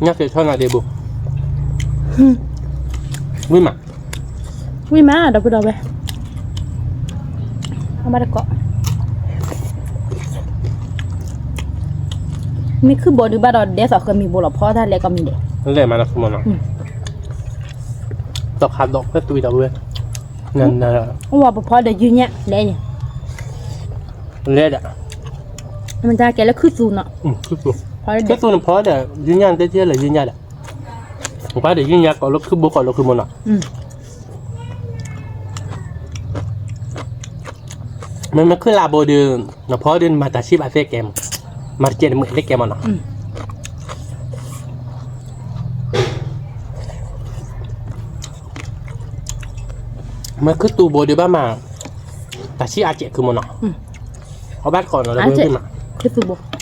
ညၣ်က့ၤထီၣ်နၤဒ့ဘိ, ဝံၣ်မး, ဝံၣ်မး ဒီပုၢ်ဒီဝဲၢ်, အဘၣ်တကိး, မ့ၢ်ခုၣ်ဘိဒုးဘၣ်ဒီး ဒဲသိးဃၢမံၤဘိလီၤ ဖီတၢ်လဲၤကီၢ်မံၤဒဲး, လဲၤမးလီၤမနီၤ, သီခါဒီးဖဲသွံဒီးဝဲ, အိၣ်ဝဲပဖီဒီးယုၢ်ညၣ်လဲၤန့ၣ်, လဲၤဒီး, မတၤကဲလၢခုၣ်သူနီၤ, ခုၣ်သူနီၤဖီဒီး ယုၢ်ညၣ်တဲထဲလၢယုၢ်ညၣ်ဒီး, ပှၤဒီးယုၢ်ညၣ်ကိးလၢခုၣ်ဘိကိးလၢခုၣ်မနီၤ, မ့မ့ၢ်ခုၣ်လၢဘိဒီး, နဖီဒီးနမၤတၢ်ဆံးဘၣ်သ့ကဲမး, မၤတကဲးတမုာ်သ့ကဲမနီၤ, မ့ၢ်ခုၣ်သူဘိဒီးဘၣ်မး, တၢ်ဆံးအါကဲးခုၣ်မနီၤ, အဘၣ်တကိးနီၤလၢမ့ၢ်, ခုၣ်သူဘိ ပှၤ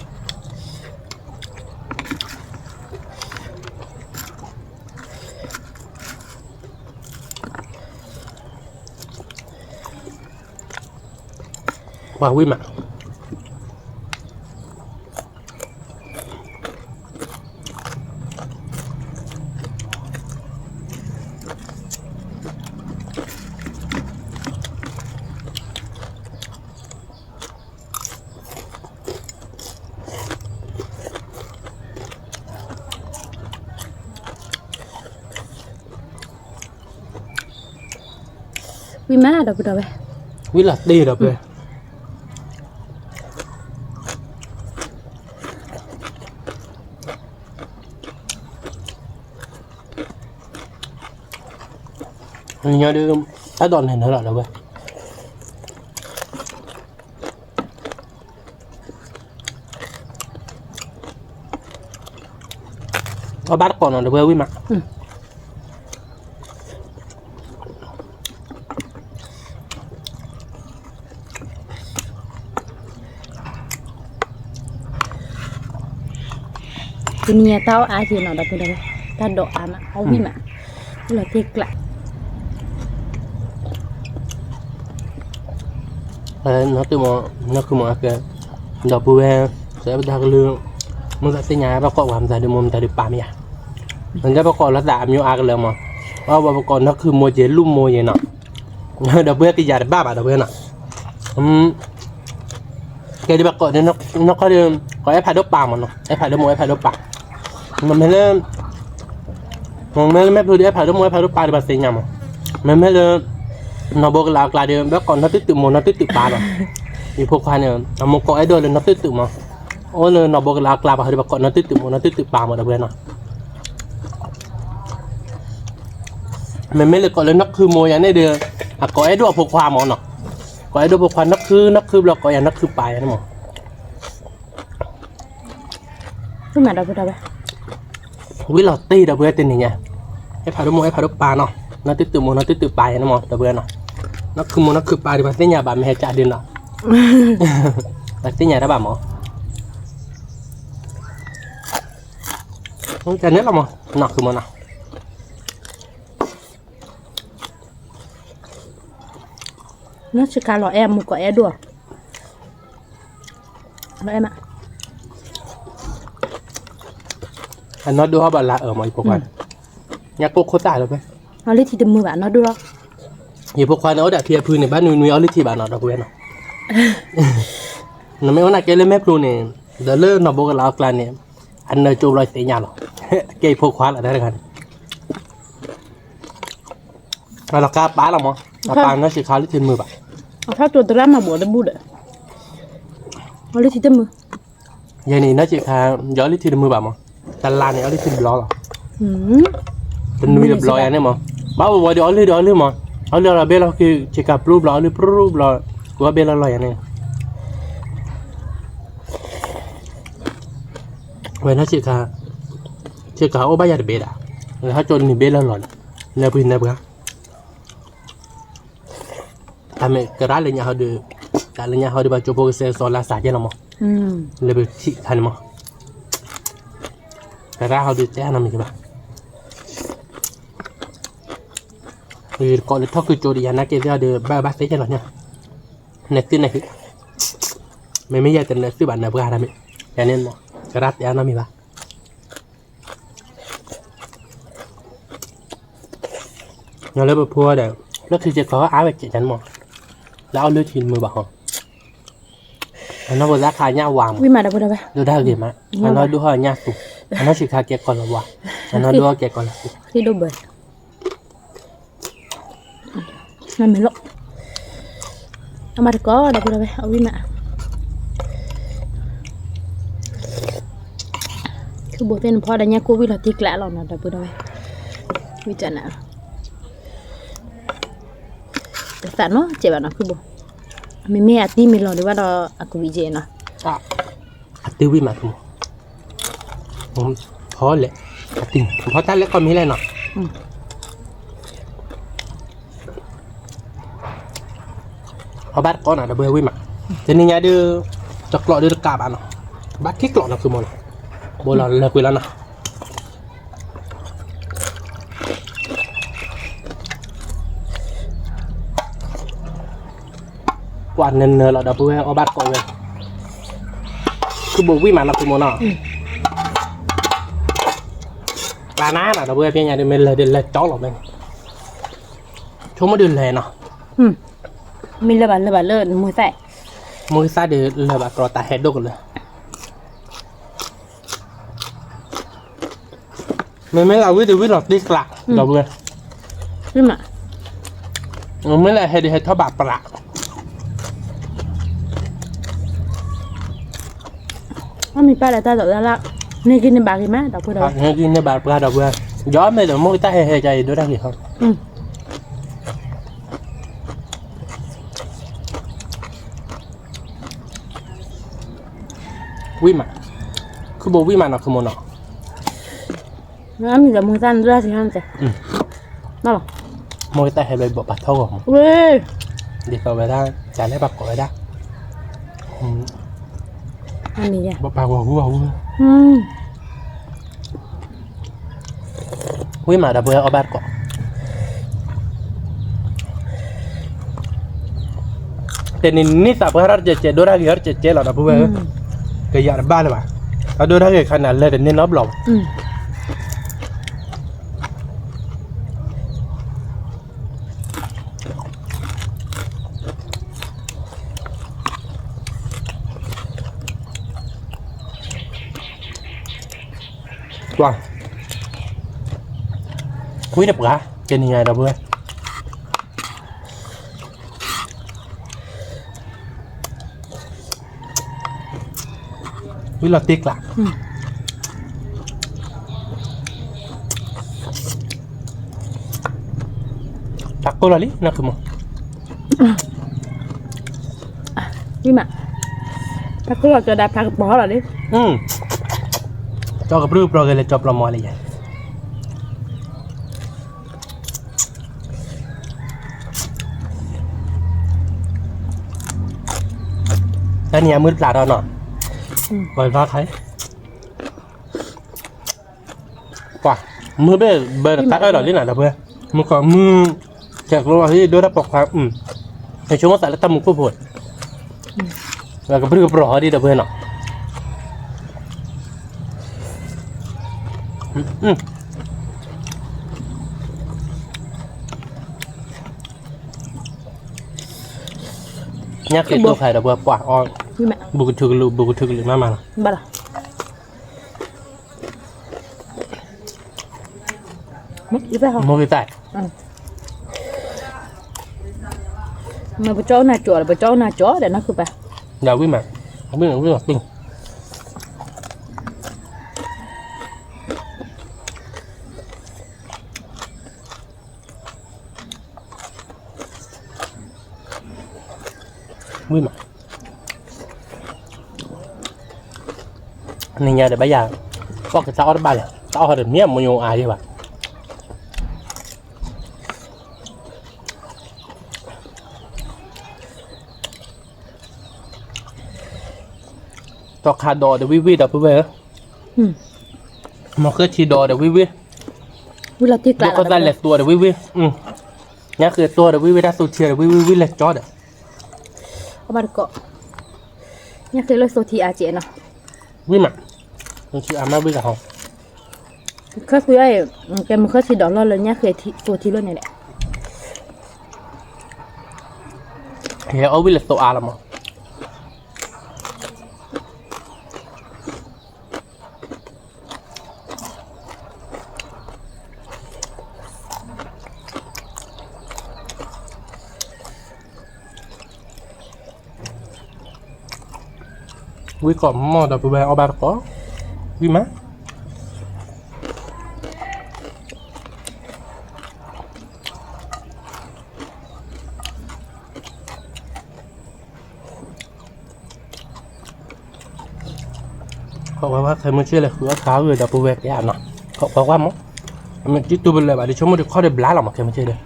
ဝံၣ်မး, ဝံၣ်မးဒီပုၢ်ဒီဝဲၢ်, ဝံၣ်လီၤတ့ၢ်ဒီပုၢ်ဝဲၢ်, ညီဒုး, တၢ်ဒိးန့ၣ်နၢလီၤဒီပုၢ်ဝဲၢ်, အဘၣ်တကိးနီၤဒီပုၢ်ဝဲၢ်ဝံၣ်မး, တနံၤအံၤတၢ်အီၣ်အါက့ၤနီၤဒီပုၢ်ဝဲၢ်, တၢ်ဒိးအါမး အီၣ်ဝံၣ်မး, လီၤတ့ၢ်ကျး နီၢ်တုၤမး, နီၢ်ခုၣ်မးအကဲ, ဒီပုၢ်ဝဲၢ်, စဲပတၢ်ကလုၢ်, မ့ၢ်သးသ့ၣ်ညါပကိးပှၤမတၤဒုးမိၢ်မတၤဒုးပၢ်မ့ၢ်ဧါ, မ့ၢ်လၢပကိးလီၤသးအမံၤအါကလၢာ်မး, အဝဲပကိးနီၢ်ခုၣ်မိၢ်ယဲၤ လူၢ်မိၢ်ယဲၤနီၤ, ဒီပုၢ်ဝဲၢ်ကယၤတဘၣ်ဘၣ်ဒီပုၢ်ဝဲၢ်နီၤ, ကဲဒ်ဘၣ်ကိးန့ၣ်, နီၢ်ခီဒီး, ကိးအဲၣ်ဖးဒိၣ်ပၢ်မးနီၤ, အဲၣ်ဖးဒိၣ်မိၢ်အဲၣ်ဖးဒိၣ်ပၢ်, မ့မ့ၢ်လၢ မ့မ့ၢ်လၢမဲာ်ဖျိဒီး အဲၣ်ဖးဒိၣ်မိၢ်အဲၣ်ဖးဒိၣ်ပၢ်ဒီးဘၣ်သ့ၣ်ညါမး, မ့မ့ၢ်လၢ နီၢ်ဘိကလးအကျါဒီး ဘၣ်ကိးနီၢ်တုၤတုၤမိၢ်နီၢ်တုၤတုၤပၢ်လီၤ, ယဖိခွါန့ၣ် အမိၢ်ကိးအဲၣ်ဒိၣ်လၢနီၢ်တုၤတုၤမး, အိၣ်လၢနီၢ်ဘိကလးအကျါပှၤဒီး ဘၣ်ကိးနီၢ်တုၤတုၤမိၢ်နီၢ်တုၤတုၤပၢ်မးဒီပုၢ်ဝဲၢ်နီၤ, မ့မ့ၢ်လၢကိးလၢနီၢ်ခုၣ်မိၢ်ယၤန့ၣ်ဒီး, အကိးအဲၣ်ဒိၣ်အဖိခွါမးနီၤ, ကိးအဲၣ်ဒိၣ်ဖိခွါနီၢ်ခုၣ် နီၢ်ခုၣ်ဘျီကိးယၤနီၢ်ခုၣ်ပၢ်ယၤန့ၣ်မး ဝံၣ်လီၤတ့ၢ်ဒီပုၢ်ဝဲၢ်တနံၤညါ, အဲၣ်ဖးဒိၣ်မိၢ်အဲၣ်ဖးဒိၣ်ပၢ်နီၤ, နီၢ်တုၤတုၤမိၢ်နီၢ်တုၤတုၤပၢ်ယၤန့ၣ်မး ဒီပုၢ်ဝဲၢ်နီၤ, နီၢ်ခုၣ်မိၢ်နီၢ်ခုၣ်ပၢ်ဒီး ပှၤသ့ၣ်ညါဘၣ်မ့ၢ်ဟဲကၢ်ဒုနီၤ, ပှၤသ့ၣ်ညါတၢ်ဘၣ်မး, ကန့ၣ်လီၤမး, နီၢ်ခုၣ်မိၢ်နီၤ နီၢ်ဆံးခါလီၤအဲၣ်အမိၢ်ကိးအဲၣ်ဒိၣ်, လီၤအဲၣ်မး, အနီၢ်ဒိၣ်ဟီၣ်ဘၣ်လါအၢမး ယဖိခွါ, ညၣ်ကိၢ်ခိၣ်သၣ်လၢဖဲ, အီၣ်လံထံတမုာ်ဘၣ် နီၢ်ဒိၣ်လီၤ, ယဖိခွါန့ၣ် အိၣ်ဒီးဖံအဖုန့ၣ် ဘၣ်နွံနွံအီၣ်လံထံဘၣ်နီၤ ဒီပုၢ်ဝဲၢ်နီၤ, နမ့ၢ်အိၣ်နာ်ကဲလၢမဲာ်ဖျိန့ၣ်, ဒီးလၢနီၢ်ဘိကလးအကျါန့ၣ်, အနၢၤကၠိဘျီသ့ၣ်ညါလီၤ, ကဲယဖိခွါလီၤတၢ်တခါန့ၣ် အလီၤကါပၢ်လီၤမး, အပၢ်နီၢ်ဆံးခါလံထံတမုာ်ဘၣ်, အဖးတိၤသရၣ်မၤဘိးတဘူၣ်ဒီး, အီၣ်လံထံတမုာ်, ယဲန့ၣ်နီၢ်ဆံးခါ, ယအီၣ်လံထံတမုာ်ဘၣ်မး, တလါန့ၣ်အီၣ်လံထံတဘျီလီၤ, တနွံတဘျီယၤန့ၣ်မး, ဘၣ်ဝဲဝဲဒီးအီၣ်လံဒီးအီၣ်လံမး, အီၣ်လံလီၤဘ့ၣ်လီၤခံ, ဆံးခါပျူဘျီ အီၣ်လံပျူဘျီ, ဝဲဘ့ၣ်လီၤလီၤယၤန့ၣ် ဝဲနီၢ်ဆံးခါ, ဆံးခါအိၣ်ဘၣ်ယၤတဘ့ၣ်ဒၣ်, လၢဟီၣ်ကၠိနံၤဘ့ၣ်လၢလီၤ, နၢပှၤနၢပှၤ, တၢ်မ့ၢ်ကရၢလၢညါဟီဒီး, တၢ်လၢညါဟီဒီးဘၣ်ကၠိဖိကစဲးစီၤလၢစၢ်ကဲလီၤမး, လၢပထံၣ်ခါန့ၣ်မး, ကရၢဟီဒီးတဲနီတမံၤဘၣ်, ယကိးလၢထီၣ်ခုကၠိဒီးယၤနာ်က့သ့ၣ်ဒီး ဘၣ်ဘၣ်သ့ၣ်ကဲလီၤညါ, နသုနသု, မ့မ့ၢ်ယဲတနသုဘၣ်နၢပှၤတၢ်မ့ၢ်, ယၤန့ၣ်မး, ကရၢတဲနီတမံၤဘၣ် နလၢပဖိဒီး လၢခံစ့ၢ်ကီးအါဝဲကဲးတၢ်မး, လၢအီၣ်လၢထံတမုာ်ဘၣ်ဟီ, အနီၢ်ဖိသၣ်ခါညၣ်ဝါမး, ဒိၣ်တၢ်ဂ့ၤမး, အနီၢ်ဒိၣ်ဟီၣ်ညၣ်သူ, အနီၢ်ဆံးခါကဲကီၢ်လီၤဝါ, အနီၢ်ဒိၣ်ဟီၣ်ကဲကီၢ်လီၤသူ, မ့ၢ်လီၤ, အမၤတကိး ဒီပုၢ်ဒီဝဲၢ် အဝံၣ်မး, ခုဘိသ့ၣ်နဖီဒီးညၣ်ကိၢ်ဝံၣ်လီၤတံၢ်ကျးလီၤနီၤ ဒီပုၢ်ဒီဝဲၢ်, ဝံၣ်ကနၤ တသးနီတစဲးဘၣ်နီၤ ခုဘိ, မ့မ့ၢ်အတံၢ်မ့ၢ်လီၤဒံးဘၣ်ဒီး အကဝံၣ်ကဲနီၤ, အတံၢ်ဝံၣ်မး ဖီလဲၣ်, ဖီတၢ်လဲၣ်ကီၢ်မ့ၢ်လဲၣ်နီၤ, အီၣ်ဘၣ်တကိးနီၤ ဒီပုၢ်ဝဲၢ်ဝံၣ်မး, တနံၤညါဒုး တကျိးဒုးတကးဘၣ်နီၤ, ဘၣ်ခံကျိးနီၤ ခုမီၤနီၤ, ဘိလီၤလၢကွံာ်လီၤနီၤ ကွၢ်နၢၤနၢၤလီၤ ဒီပုၢ်ဝဲၢ် အီၣ်ဘၣ်တကိးဝဲ, ခုဘိဝံၣ်မးနီၤ ခုမီၤနီၤ, ပှၤနၤနီၤ ဒီပုၢ်ဝဲၢ် ဖဲညါဒုး မ့ၢ်လဲၤဒုးလဲၤကၠီလီၤမ့ၢ်, ဆိကမိၣ်ဒုးလဲၤနီၤ, မ့ၢ်လၢဘၣ်လၢဘၣ်လၢမုၢ်သၣ်, မုၢ်သၣ်ဒုးလၢဘၣ်ကြီတၢ်ဟဲဒိၣ်ကလၢာ် မ့မ့ၢ်လၢဝံၣ်တဝံၣ်လီၤတံၢ်ကျး, ဒီပုၢ်ဝဲၢ်, မ့မ့ၢ်လၢဟဲဒုးဟဲထီၣ်ဘၣ်ပြး, အမ့ၢ်ပၢ်လၢတၢ်ဒိးတၢ်လၢ်, န့ၢ်ကံန့ၢ်ဘၣ်ဂ့ၤမး ဒီပုၢ်ဝဲၢ်, န့ၢ်ကံန့ၢ်ဘၣ်ပြး ဒီပုၢ်ဝဲၢ်, ယမ့ၢ်ဒီးမိၢ်ကတၢ်ဟဲဟဲကါအံၤဒိၣ်တၢ်ဂ့ၤဟီ ဝံၣ်မး, ခုဘိဝံၣ်မးနီၤ ခုမီၤနီၤ, မ့ၢ်ဒီးမုၢ်သၣ်နဒိၣ်တၢ်စံးဟါန့ၣ်, မိၢ်ကတၢ်ဟဲဘျီဘိးပာ်ထီၣ်ဂီၤမး, ဒ်သိးဝဲဒၣ် တၢ်လဲၣ်ပာ်ကိးဝဲဒၣ်, ဘိးပာ်ဂီၤဂူဂီၤဂူ ဝံၣ်မး ဒီပုၢ်ဝဲၢ် အီၣ်ဘၣ်တကိး, တနံၤနံၣ်သးပှၢ်ထီၣ်တကဲးကဲး ဒိၣ်တၢ်ဂ့ၤထီၣ်တကဲးကဲးလီၤ ဒီပုၢ်ဝဲၢ်, ကယၤတဘၣ်လၢၤဘၣ်, အဒိၣ်တၢ်ဂ့ၤခါန့ၣ် လဲၤတန့ၢ်နီတဘျီဘၣ် ကွၢ်, ဝံၣ်တပှၢ် တနံၤညါ ဒီပုၢ်ဝဲၢ်, ဝံၣ်လီၤတံၢ်ကျး, တၢ်ကိၢ်လီၤလံ နီၢ်ခုမီၤ, ဝံၣ်မး, တၢ်ကိၢ်လီၤကၠီဒၣ်ဖးကပီၤလီၤလံ, ကၠီကပြုၢ်ကပြီၤဂ့ၤလၢကၠီပျီမီၤလံယဲၢ် တနံၤညါမုၢ်တပျၢ်ထီၣ်နီၤ, ပှၤထီၣ်ခါ, ပှၤ, မုၢ်ဘ့ၣ်ဘၢတခါအၢၣ်လီၤလံနၤ ဒီပုၢ်ဝဲၢ်, မုၢ်ကီးမုၢ်, ကဲးကျိလီၤဟံၣ်ဒိၣ်တၢ်ပိာ်ခွါ, ယဆိကမိၣ်သးလၢတၢ်မူခိၣ်ဖိ, ကပြုၢ်ကပြီၤဟီဒ် ဒီပုၢ်ဝဲၢ်နီၤ ညၣ်ဃ့တိၢ်ခါဒီးပှၤပှၤအီၣ်, ဘူးကထုကလုာ် ဘူးကထုကလုာ်မးမးလီၤ, ဘၣ်လီၤ, မိၢ်ဂ့ၤသၣ်, မ့ၢ်ပကၠီနၤကၠီဒီး ပကၠီနၤကၠီဒီး နီၢ်ခုပၢ်, ဒီးဝံၣ်မး, ဝံၣ်မး ဝံၣ်မး, ဝံၣ်မး, နံၤညါဒီးဘၣ်ယၤ, ပှၤကတၢ်အီၣ်တဘၣ်လၢၤ တၢ်အီၣ်ဟီဒီးမ့ၢ်အမိၢ်ညိအါယဲၢ်ဘၣ် တီခါဒီးဒီးဝံၣ်ဝံၣ်ဒီးပုၢ်ဝဲၢ်ဧၢ, မီၤဃၢၣ်ထံဒီးဒီးဝံၣ်ဝံၣ်, ဒိၣ်ကီၢ်သၣ်လဲၤသူဒီးဝံၣ်ဝံၣ်, ညၣ်ဃ့တိၢ်ဒီးဝံၣ်ဝံၣ် တၢ်သူထံဒီးဝံၣ်ဝံၣ် ဝံၣ်လဲၤကၠီဒီး, အဘၣ်တကိး, ညၣ်ဃ့လၢသူထံအါကဲးနီၤ, ဝံၣ်မး, သူထံအါမးဝံၣ်လီၤဟီ, ခၢၣ်ဃုအံၤ, ကဲမီၤဃၢၣ်ထံဒီးလီၢ်လၢညၣ်ဃ့သူထံလီၢ်န့ၣ်လဲၣ် ယဟဲအီၣ်ဝံၣ်လၢသိအါလီၤမး. ဝံၣ်ကိးမီၢ် ဒီပုၢ်ဝဲၢ်အီၣ်ဘၣ်တကိး, ဝံၣ်မး. ခိးကွၢ်ကွၢ် ခဲမုၢ်ဆ့ၣ်လဲၤဃုအီၣ်ခါဝံၤ ဒီပုၢ်ဝဲၢ်ကဲဧါနီၤ, ခိးကွၢ်ကွၢ်မး, အမ့ၢ်တံတူၢ်ပလၢာ်ဘၣ် ဒ်ဆိကမိၣ်ဒံးခီၣ်ဒံးဘျါလီၤမး ခဲမုၢ်ဆ့ၣ်ဒီး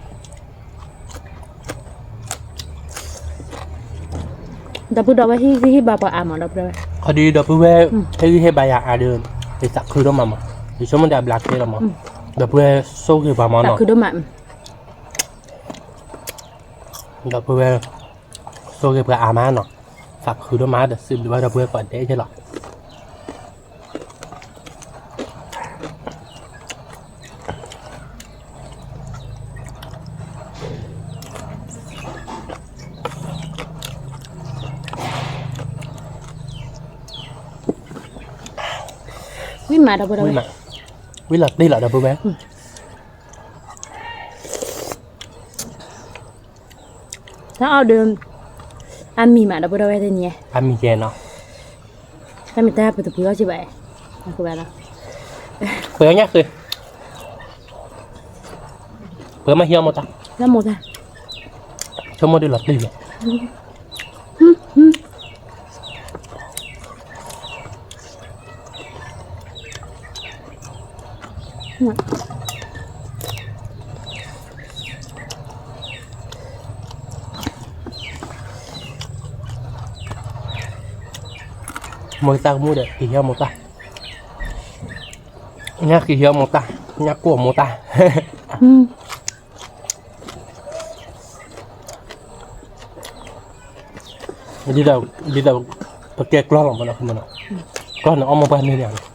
ဒီပုၢ်ဒီဝဲၢ်ဟ့ၣ်ဂံၢ်ဟ့ၣ်ဘါပှၤအါမး ဒီပုၢ်ဒီဝဲၢ်, ခီဒံးဒီပုၢ်ဝဲၢ် ဟ့ၣ်ဂံၢ်ဟ့ၣ်ဘါယၤအါဒီး ယသးခုဒိၣ်မးမး, ယဆိကမိၣ်ဒံးအဘျါကဲလီၤမး, ဒီပုၢ်ဝဲၢ်ဆိၣ်ဂ့ၤပှၤမးနီၤ, သးခုဒိၣ်မး, ဒီပုၢ်ဝဲၢ် ဆိၣ်ဂ့ၤပှၤအါမးနီၤ, သးခုဒိၣ်မးဒီး စံးဘျုးဘၣ်ဒီပုၢ်ဝဲၢ်ကိးဂၤဒဲးလီၤ. ဝံၣ်မးဒီပုၢ်ဒီဝဲၢ်, ဝံၣ်လီၤတံၢ်လီၤဒီပုၢ်ဝဲၢ်, တၢ်အီၣ်ဒီး အါမံၤမးဒီပုၢ်ဒီဝဲၢ်တနံၤ, အါမံၤယဲနီၤ, တၢ်မ့ၢ်တၢ်ပတပှ့ၤအီၣ်က့ဘၣ်, ပှ့ၤအီၣ်ညၣ်ဃ့, ပှ့ၤမ့ၢ်ဟံးအီၣ်မိၢ်တၢ်, ဆိကမိၣ်ဒံးလီၤတံၢ်လီၤ. မိၢ်တၢ်ကမူၣ်ဒီး ကဟံးအီၣ်မိၢ်တၢ်, ညၣ်ကဟံးအီၣ်မိၢ်တၢ်, ညၣ်ကိၢ်မိၢ်တၢ်. ဒ်သိး ဒ်သိး ပကဲကျီၢ်လီၤမးနီၤ, ကျီၢ်န့ၣ်အီၣ်မိၢ်ပှၢ်န့ၣ်လီၤ,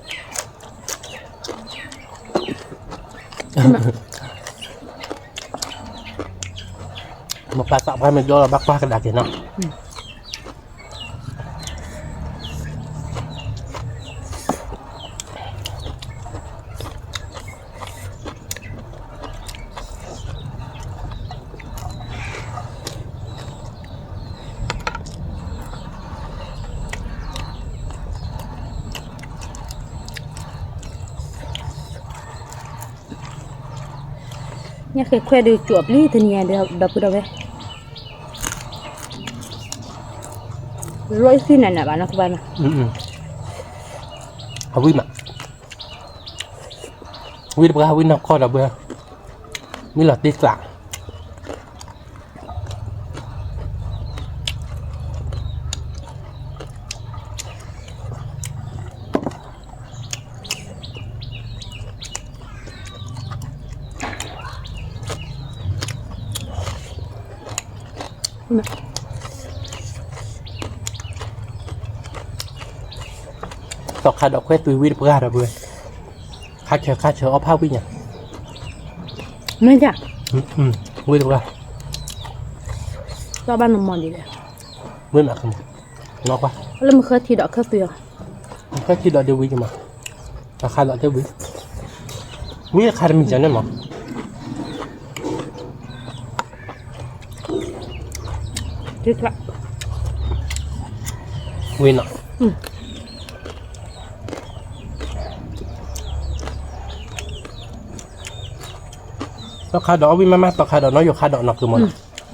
မိၢ်ပၢ်သးပှၢ်မ့ၢ်ဒိၣ်လီၤဘၣ်ကွၢ်ကဒါက့ၤနီၤ. ညၣ်ဃ့ခွဲးဒုးကၠိပျံၤတနံၤညါဒီး ဒီပုၢ်ဒီဝဲၢ်, လီၤအံၤသ့ၣ်နးနးဘၣ်နီၤ ကဘၣ်နီၤ, အဝံၣ်မး, ဝံၣ်တပှၢ် ဝံၣ်နီၢ်ကီၢ်ဒီပုၢ်ဝဲၢ်, ဝံၣ်လီၤတံၢ်ကျး သီခါဒီးခွဲးသွံၣ်ဝံၣ်တပှၢ်ဒီပုၢ်ဝဲၢ်, ခါဆၢခါဆၢအီၣ်ဖးဝံၣ်ညါ, မ့ၢ်, ဝံၣ်တပှၢ်, သီဘၣ်နမီၢ်ဒ်လဲၣ်, ဝံၣ်မး, လၢမုၢ်ဃၢထံဒီးခၢၣ်သွံၣ်အီၤ, မုၢ်ဃၢထံဒီးဒ်ဝံၣ်ကမး, သီခါဒီးတဝံၣ်, ဝံၣ်တခါတမံၤကန့ၣ်မး ဝံၤနီၤ, သီခါဒီးအီၣ်ဝံၣ်မးမး သီခါဒီးနီၢ်ယိၤခါဒီးနီၢ်ကမီၤနီ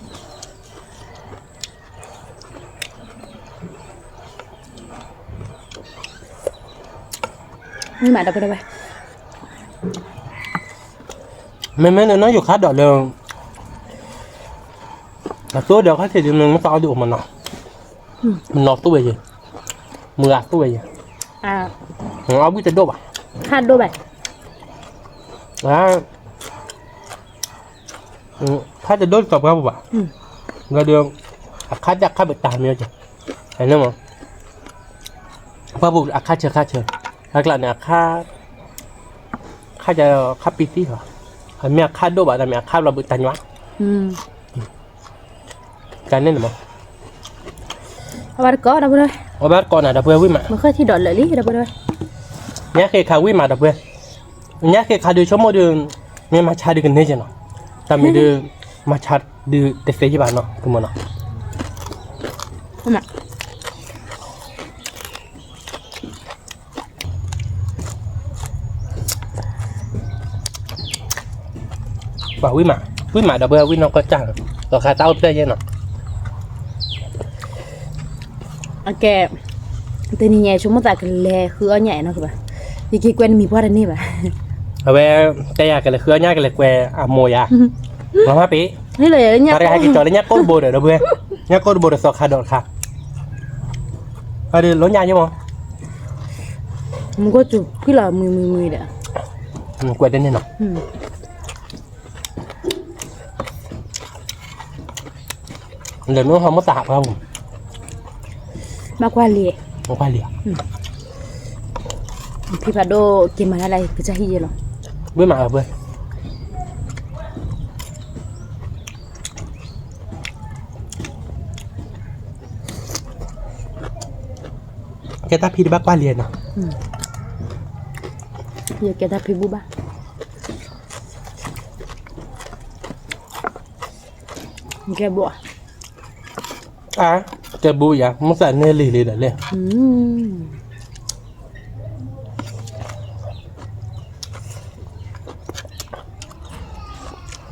ၤ, မ့မ့ၢ်လၢနီၢ်ယိၤခါဒီးလၢ အသိဒီးခါဆံးဒ် မ့ၢ်မ့ၢ်သးအီၣ်ဒုးအိၣ်မးနီၤ, မနီၤသိဝဲယဲ, မုၢ်ဂၤသိဝဲယဲ, အဝံၣ်တဒိၣ်ဘၣ်, ခါဒိၣ်ဘၣ်, ခါတဒိၣ်တတီၤပှၢ်ပူၤဘၣ်, ဒီး အခါတခါဘၣ်တၢ်မ့ၢ်ကဲ, န့ၣ်မ့ၢ် ပှၢ်ပူၤအခါဆၢခါဆၢ, အကျါန့ၣ်အခါ, ခါကခါပံသံၣ်လီၤ, အမ့ၢ်အခါဒိၣ်ဘၣ် တၢ်မ့ၢ်အခါဘျီဘၣ်တၢ်ညွါ, တၢ်န့ၣ်န့ၣ်မ့ၢ် အဝဲတကိးဒီပုၢ်ဝဲၢ်, အဝဲတကိးနၤဒီပုၢ်ဝဲၢ်ဝံၣ်မး, မ့ၢ်ဃ့ထံဒီးလၢာ်လံဒီပုၢ်ဝဲၢ်, ညါဃ့ခါဝံၣ်မးဒီပုၢ်ဝဲၢ်, ညါဃ့ခါဒုးဆိကမိၣ်ဒုး, မ့ၢ်မၤဆါဒုးကန့ၢ်က့နီၤ, တၢ်မ့ၢ်ဒုး, မၤဆါဒုးတသ့ယ့ၢ်ဘၣ်နီၤ ကမၢ်နီၤ. ပှၤဝံၣ်မး, ဝံၣ်မးဒီပုၢ်ဝဲၢ် ဝံၣ်နီၢ်ကီၢ်စၢ်, သီခါတၢ်အိၣ်ဖျဲၣ်ယဲနီၤ. အကဲ, တနံၤညါဆိကမိၣ်သးကလဲၤဃုအီၣ်ညၣ်နီၤကဘၣ်, ယက့ၤကွဲးနမံၤပှၢ်တန့ၢ်ဘၣ်. အဝဲ, တဲယၤကလဲၤဃုအီၣ်ညၣ်ကလဲၤကွဲးအမိၢ်ယၤ, လီၤမၢ်ပ့ၤ, ပှၤတဂၤဟဲက့ၤကၠီၤလၢညၣ်ကိၢ်တဘိဒီးဒီပုၢ်ဝဲၢ်, ညၣ်ကိၢ်တဘိဒီးသီခါဒီးတခါ, အဒုးလီၤညၣ်ယဲမး မူခိၣ်စူၤ ကွံာ်လီၤမုၢ်မုၢ်မုၢ်ဒီး, ကွဲးတန့ၢ်နီၤ, ဒီးမ့ၢ်ဟီမ့ၢ်သးဟးပှၢ်ပူၤ, ဘၣ်ကွၢ်လံ, ဘၣ်ကွၢ်လံ, ဖံဖးဒိၣ်က့ၤမၤတၢ်လၢကစၢ်ဟံၣ်ယဲလီၤ, ဝံၣ်မးအပုၢ် ကဲတၢ်ဖံတဘၣ်ကွၢ်လံနီၤ, ယကဲတၢ်ဖံဘူၣ်ဘၣ်, ကဲဘိ, အါ, ကဲဘူယၤ မ့ၢ်သးန့ၢ်လံၤလံၤဒီးလဲၣ်,